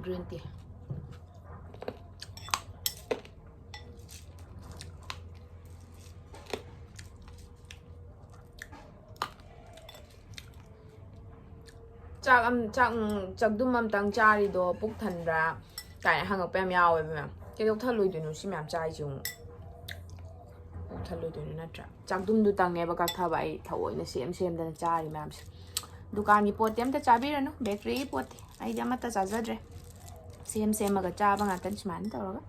Green tea꯫ ꯆꯥꯛ ꯑꯝ-, ꯆꯥꯛ, ꯎꯝ, ꯆꯥꯛꯗꯨꯝ ꯑꯝꯇꯪ ꯆꯥꯔꯤꯗꯣ ꯄꯨꯛ ꯊꯟꯕ꯭ꯔꯥ ꯀꯥꯏꯅ ꯍꯪꯉꯛꯄ ꯌꯥꯝ ꯌꯥꯎꯋꯦꯕ ꯃꯌꯥꯝ꯫ ꯀꯩꯗꯧ ꯊꯜꯂꯣꯏꯗꯣꯏꯅꯣ ꯁꯤ ꯃꯌꯥꯝ ꯆꯥꯔꯤꯁꯦ ꯑꯃꯨꯛ? ꯄꯨꯛ ꯊꯜꯂꯣꯏꯗꯣꯏꯅꯣ ꯅꯠꯇ꯭ꯔꯥ? ꯆꯥꯛꯗꯨꯝꯗꯨꯇꯪꯅꯦꯕ ꯀꯛꯊꯕ ꯑꯩ ꯊꯑꯣꯏꯅ ꯁꯦꯝ ꯁꯦꯝꯗꯅ ꯆꯥꯔꯤ ꯃꯌꯥꯝꯁꯦ꯫ ꯗꯨꯀꯥꯟꯒꯤ ꯄꯣꯠꯇꯤ ꯑꯝꯇ ꯆꯥꯕꯤꯔꯅꯨ, bakeryꯒꯤ ꯄꯣꯠꯇꯤ꯫ ꯑꯩꯗꯤ ꯑꯃꯠꯇ ꯆꯥꯖꯗ꯭ꯔꯦ꯫ ꯁꯦꯝ ꯁꯦꯝꯃꯒ ꯆꯥꯕ ꯉꯥꯛꯇꯅꯤ ꯁꯨꯃꯥꯏꯅ ꯇꯧꯔꯒ꯫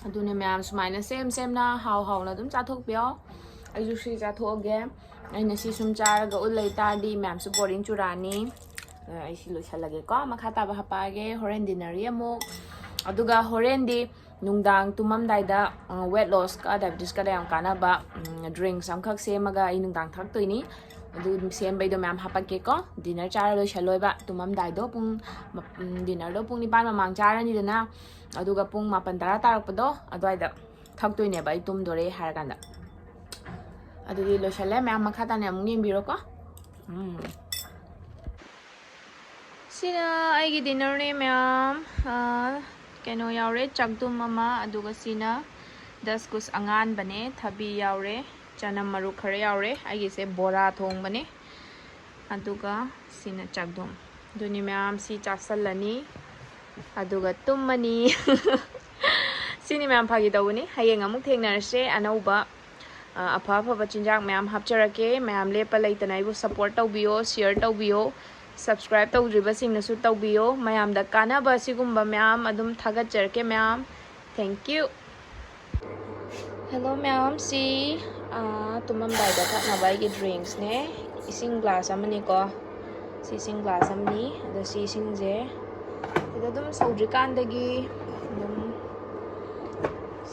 ꯑꯗꯨꯅꯦ ꯃꯌꯥꯝ, ꯁꯨꯃꯥꯏꯅ ꯁꯦꯝ ꯁꯦꯝꯅ ꯍꯥꯎ ꯍꯥꯎꯅ ꯑꯗꯨꯝ ꯆꯥꯊꯣꯛꯄꯤꯌꯣ꯫ ꯑꯩꯁꯨ ꯁꯤ ꯆꯥꯊꯣꯛꯑꯒꯦ꯫ ꯑꯩꯅ ꯁꯤ ꯁꯨꯝ ꯆꯥꯔꯒ ꯎꯠ ꯂꯩ ꯇꯥꯔꯗꯤ ꯃꯌꯥꯝꯁꯨ boring ꯆꯨꯔꯛꯑꯅꯤ꯫ ꯑ, ꯑꯩ ꯁꯤ ꯂꯣꯏꯁꯜꯂꯒꯦꯀꯣ, ꯃꯈꯥ ꯇꯥꯕ ꯍꯥꯞꯄꯛꯑꯒꯦ ꯍꯣꯔꯦꯟ dinnerꯒꯤ ꯑꯃꯨꯛ꯫ ꯑꯗꯨꯒ ꯍꯣꯔꯦꯟꯗꯤ ꯅꯨꯡꯗꯥꯡ ꯇꯨꯝꯃꯝꯗꯥꯏꯗ, ꯑ, weight lossꯀ diabetesꯀꯗ ꯌꯥꯝ ꯀꯥꯟꯅꯕ, ꯎꯝ, drinks ꯑꯃꯈꯛ ꯁꯦꯝꯃꯒ ꯑꯩ ꯅꯨꯡꯗꯥꯡ ꯊꯛꯇꯣꯏꯅꯤ꯫ ꯑꯗꯨ ꯁꯦꯝꯕꯩꯗꯣ ꯃꯌꯥꯝ ꯍꯥꯄꯛꯀꯦꯀꯣ꯫ ꯗꯤꯅꯔ ꯆꯥꯔ ꯂꯣꯏꯁꯜꯂꯣꯏꯕ, ꯇꯨꯝꯃꯝꯗꯥꯏꯗꯣ ꯄꯨꯡ ꯗꯤꯅꯔꯗꯣ ꯄꯨꯡ ꯅꯤꯄꯥꯟ ꯃꯃꯥꯡ ꯆꯥꯔꯅꯤꯗꯅ, ꯑꯗꯨꯒ ꯄꯨꯡ ꯃꯥꯄꯟ ꯇꯔꯥ ꯇꯥꯔꯛꯄꯗꯣ ꯑꯗꯨꯋꯥꯏꯗ ꯊꯛꯇꯣꯏꯅꯦꯕ, ꯑꯩ ꯇꯨꯝꯗꯣꯔꯦ ꯍꯥꯏꯔ ꯀꯥꯟꯗ꯫ ꯑꯗꯨꯗꯤ ꯂꯣꯏꯁꯜꯂꯦ ꯃꯌꯥꯝ, ꯃꯈꯥ ꯇꯥꯅ ꯑꯃꯨꯛ ꯌꯦꯡꯕꯤꯔꯣꯀꯣ꯫ ꯎꯝ꯫ ꯁꯤꯅ ꯑꯩꯒꯤ ꯗꯤꯅꯔꯅꯦ ꯃꯌꯥꯝ꯫ ꯑꯥ, ꯀꯩꯅꯣ ꯌꯥꯎꯔꯦ, ꯆꯥꯛꯗꯨꯝ ꯑꯃ, ꯑꯗꯨꯒ ꯁꯤꯅ ꯗꯁꯀꯨꯁ ꯑꯉꯥꯟꯕꯅꯦ, ꯊꯕꯤ ꯌꯥꯎꯔꯦ, ꯆꯅꯝ ꯃꯔꯨ ꯈꯔ ꯌꯥꯎꯔꯦ꯫ ꯑꯩꯒꯤꯁꯦ ꯕꯣꯔꯥ ꯊꯣꯡꯕꯅꯦ, ꯑꯗꯨꯒ ꯁꯤꯅ ꯆꯥꯛꯗꯨꯝ꯫ ꯑꯗꯨꯅꯤ ꯃꯌꯥꯝ, ꯁꯤ ꯆꯥꯁꯜꯂꯅꯤ ꯑꯗꯨꯒ ꯇꯨꯝꯃꯅꯤ꯫ ꯁꯤꯅꯤ ꯃꯌꯥꯝ, ꯐꯥꯒꯤ ꯇꯧꯕꯅꯤ꯫ ꯍꯌꯦꯡ ꯑꯃꯨꯛ ꯊꯦꯡꯅꯔꯁꯦ꯫ ꯑꯅꯧꯕ, ꯑ, ꯑꯐ ꯑꯐꯕ ꯆꯤꯟꯖꯥꯛ ꯃꯌꯥꯝ ꯍꯥꯞꯆꯔꯛꯀꯦ꯫ ꯃꯌꯥꯝ ꯂꯦꯞꯄ ꯂꯩꯇꯅ ꯑꯩꯕꯨ ꯁꯞꯄꯣꯔꯠ ꯇꯧꯕꯤꯌꯣ, ꯁꯤꯌꯔ ꯇꯧꯕꯤꯌꯣ, ꯁꯕꯁꯀ꯭ꯔꯥꯏꯕ ꯇꯧꯗ꯭ꯔꯤꯕꯁꯤꯡꯅꯁꯨ ꯇꯧꯕꯤꯌꯣ꯫ ꯃꯌꯥꯝꯗ ꯀꯥꯟꯅꯕ ꯑꯁꯤꯒꯨꯝꯕ ꯃꯌꯥꯝ ꯑꯗꯨꯝ ꯊꯥꯒꯠꯆꯔꯛꯀꯦ ꯃꯌꯥꯝ꯫ Thank you꯫ ꯍꯦꯜꯂꯣ ꯃꯌꯥꯝ, ꯁꯤ, ꯑ, ꯇꯨꯝꯃꯝꯗꯥꯏꯗ ꯊꯛꯅꯕ ꯑꯩꯒꯤ ꯗ꯭ꯔꯤꯡꯁꯅꯦ꯫ ꯏꯁꯤꯡ ꯒ꯭ꯂꯥꯁ ꯑꯃꯅꯤꯀꯣ꯫ ꯁꯤ ꯏꯁꯤꯡ ꯒ꯭ꯂꯥꯁ ꯑꯃꯅꯤ꯫ ꯑꯗꯣ ꯁꯤ ꯏꯁꯤꯡꯁꯦ ꯁꯤꯗ ꯑꯗꯨꯝ ꯁꯧꯗ꯭ꯔꯤꯀꯥꯟꯗꯒꯤ ꯑꯗꯨꯝ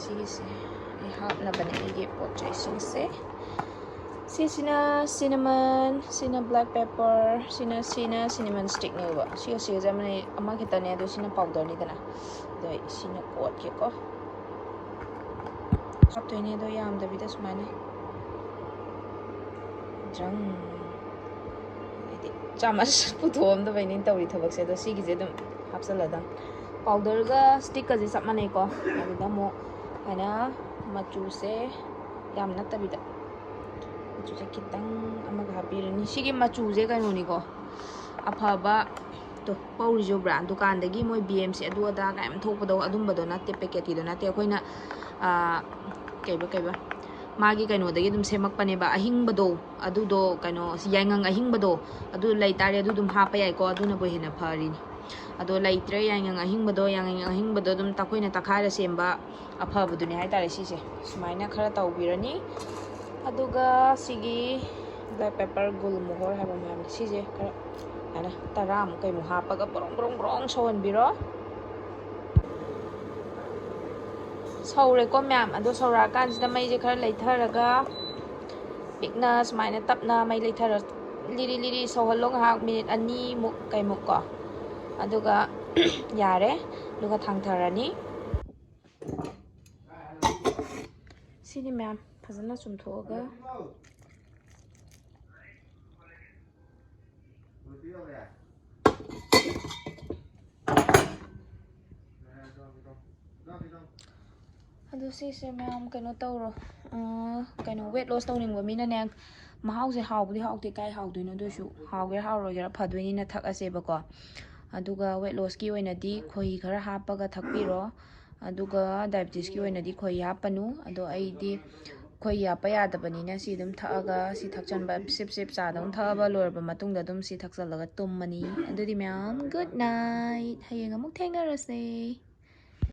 ꯁꯤꯒꯤꯁꯦ ꯑꯩ ꯍꯥꯞꯅꯕꯅꯦ, ꯑꯩꯒꯤ ꯄꯣꯠ ꯆꯩꯁꯤꯡꯁꯦ꯫ ꯁꯤꯁꯤꯅ ꯁꯤꯅꯃꯟ, ꯁꯤꯅ ꯕ꯭ꯂꯦꯛ ꯄꯦꯄꯔ, ꯁꯤꯅ, ꯁꯤꯅ ꯁꯤꯅꯃꯟ ꯁ꯭ꯇꯤꯛꯅꯦꯕ꯫ ꯁꯤꯒ ꯁꯤꯒꯁꯦ ꯑꯃꯅ, ꯑꯃꯈꯛꯇꯅꯦ, ꯑꯗꯣ ꯁꯤꯅ ꯄꯥꯎꯗꯔꯅꯤꯗꯅ꯫ ꯑꯗꯣ ꯑꯩ ꯁꯤꯅ ꯀꯣꯠꯀꯦꯀꯣ꯫ ꯍꯥꯞꯇꯣꯏꯅꯦ, ꯑꯗꯣ ꯌꯥꯝꯗꯕꯤꯗ ꯁꯨꯃꯥꯏꯅ꯫ ꯖ꯭ꯔꯪ꯫ ꯍꯥꯏꯗꯤ ꯆꯥꯃꯁ ꯄꯨꯊꯣꯛꯑꯝꯗꯕꯩꯅꯦ ꯇꯧꯔꯤ ꯊꯕꯛꯁꯦ꯫ ꯑꯗꯣ ꯁꯤꯒꯤꯁꯦ ꯑꯗꯨꯝ ꯍꯥꯞꯆꯜꯂꯗꯝ꯫ ꯄꯥꯎꯗꯔꯒ ꯁ꯭ꯇꯤꯛꯀꯁꯦ ꯆꯞ ꯃꯥꯟꯅꯩꯀꯣ꯫ ꯑꯗꯨꯗ ꯑꯃꯨꯛ ꯁꯨꯃꯥꯏꯅ ꯃꯆꯨꯁꯦ ꯌꯥꯝ ꯅꯠꯇꯕꯤꯗ ꯃꯆꯨꯁꯦ ꯈꯤꯇꯪ ꯑꯃꯒ ꯍꯥꯞꯄꯤꯔꯅꯤ꯫ ꯁꯤꯒꯤ ꯃꯆꯨꯁꯦ ꯀꯩꯅꯣꯅꯤꯀꯣ, ꯑꯐꯕ ꯇꯣ, ꯄꯧꯔꯤꯁꯦ ꯎꯕ꯭ꯔꯥ? ꯗꯨꯀꯥꯟꯗꯒꯤ ꯃꯣꯏ ꯕꯤ ꯑꯦꯝ ꯁꯤ ꯑꯗꯨ ꯑꯗꯥ ꯀꯥꯏ ꯌꯥꯝ ꯊꯣꯛꯄꯗꯣ, ꯑꯗꯨꯝꯕꯗꯣ ꯅꯠꯇꯦ, ꯄꯦꯀꯦꯠꯀꯤꯗꯣ ꯅꯠꯇꯦ꯫ ꯑꯩꯈꯣꯏꯅ, ꯑ, ꯀꯩꯕ, ꯀꯩꯕ, ꯃꯥꯒꯤ ꯀꯩꯅꯣꯗꯒꯤ ꯑꯗꯨꯝ ꯁꯦꯝꯃꯛꯄꯅꯦꯕ, ꯑꯍꯤꯡꯕꯗꯣ꯫ ꯑꯗꯨꯗꯣ ꯀꯩꯅꯣ, ꯌꯥꯏꯉꯪ ꯑꯍꯤꯡꯕꯗꯣ, ꯑꯗꯨ ꯂꯩꯇꯥꯔꯦ, ꯑꯗꯨ ꯑꯗꯨꯝ ꯍꯥꯞꯄ ꯌꯥꯏꯀꯣ, ꯑꯗꯨꯅꯕꯨ ꯍꯦꯟꯅ ꯐꯔꯤꯅꯤ꯫ ꯑꯗꯣ ꯂꯩꯇ꯭ꯔꯦ ꯌꯥꯏꯉꯪ ꯑꯍꯤꯡꯕꯗꯣ, ꯌꯥꯏꯉꯪ ꯑꯍꯤꯡꯕꯗꯣ ꯑꯗꯨꯝ ꯑꯩꯈꯣꯏꯅ ꯇꯛꯈꯥꯏꯔ ꯁꯦꯝꯕ ꯑꯐꯕꯗꯨꯅꯦ ꯍꯥꯏꯇꯥꯔꯦ ꯁꯤꯁꯦ꯫ ꯁꯨꯃꯥꯏꯅ ꯈꯔ ꯇꯧꯕꯤꯔꯅꯤ꯫ ꯑꯗꯨꯒ ꯁꯤꯒꯤ ꯕ꯭ꯂꯦꯛ ꯄꯦꯄꯔ ꯒꯨꯜ ꯃꯣꯍꯣꯔ ꯍꯥꯏꯕ ꯃꯌꯥꯝꯁꯦ, ꯁꯤꯁꯦ ꯈꯔ ꯁꯨꯃꯥꯏꯅ ꯇꯔꯥꯃꯨꯛ ꯀꯩꯃꯨꯛ ꯍꯥꯞꯄꯒ ꯕ꯭ꯔꯣꯡ ꯕ꯭ꯔꯣꯡ ꯕ꯭ꯔꯣꯡ ꯁꯧꯍꯟꯕꯤꯔꯣ꯫ ꯁꯧꯔꯦꯀꯣ ꯃꯌꯥꯝ꯫ ꯑꯗꯣ ꯁꯧꯔꯛꯑꯀꯥꯟꯁꯤꯗ ꯃꯩꯁꯦ ꯈꯔ ꯂꯩꯊꯔꯒ ꯄꯤꯛꯅ ꯁꯨꯃꯥꯏꯅ ꯇꯞꯅ ꯃꯩ ꯂꯩꯊꯔ ꯂꯤꯔꯤ ꯂꯤꯔꯤ ꯁꯧꯍꯜꯂꯣ ꯉꯥꯏꯍꯥꯛ ꯃꯤꯅꯤꯠ ꯑꯅꯤꯃꯨꯛ ꯀꯩꯃꯨꯛ ꯀꯣ꯫ ꯑꯗꯨꯒ ꯌꯥꯔꯦ꯫ ꯑꯗꯨꯒ ꯊꯥꯡꯊꯔꯅꯤ꯫ ꯁꯤꯅꯤ ꯃꯌꯥꯝ ꯐꯖꯅ ꯆꯨꯝꯊꯣꯛꯑꯒ꯫ ꯑꯗꯨ ꯁꯤꯁꯦ ꯃꯌꯥꯝ ꯀꯩꯅꯣ ꯇꯧꯔꯣ꯫ ꯎꯝ, ꯀꯩꯅꯣ, weight loss ꯇꯧꯅꯤꯡꯕ ꯃꯤꯅꯅꯦ, ꯃꯍꯥꯎꯁꯦ ꯍꯥꯎꯕꯨꯗꯤ ꯍꯥꯎꯇꯦ, ꯀꯥꯏ ꯍꯥꯎꯗꯣꯏꯅꯣ? ꯑꯗꯨ ꯑꯣꯏꯁꯨ ꯍꯥꯎꯒꯦꯔꯥ ꯍꯥꯎꯔꯣꯏꯒꯦꯔꯥ ꯐꯗꯣꯏꯅꯤꯅ ꯊꯛꯑꯁꯦꯕꯀꯣ꯫ ꯑꯗꯨꯒ weight lossꯀꯤ ꯑꯣꯏꯅꯗꯤ ꯈꯣꯏꯍꯤ ꯈꯔ ꯍꯥꯞꯄꯒ ꯊꯛꯄꯤꯔꯣ꯫ ꯑꯗꯨꯒ diabetesꯀꯤ ꯑꯣꯏꯅꯗꯤ ꯈꯣꯏꯍꯤ ꯍꯥꯞꯄꯅꯨ꯫ ꯑꯗꯣ ꯑꯩꯗꯤ ꯈꯣꯏꯍꯤ ꯍꯥꯞꯄ ꯌꯥꯗꯕꯅꯤꯅ ꯁꯤ ꯑꯗꯨꯝ ꯊꯛꯑꯒ, ꯁꯤ ꯊꯛꯆꯟꯕ, ꯁꯤꯞ ꯁꯤꯞ ꯆꯥꯗꯧꯅ ꯊꯛꯑꯕ ꯂꯣꯏꯔꯕ ꯃꯇꯨꯡꯗ ꯑꯗꯨꯝ ꯁꯤ ꯊꯛꯆꯜꯂꯒ ꯇꯨꯝꯃꯅꯤ꯫ ꯑꯗꯨꯗꯤ ꯃꯌꯥꯝ, good night꯫ ꯍꯌꯦꯡ ꯑꯃꯨꯛ ꯊꯦꯡꯅꯔꯁꯦ꯫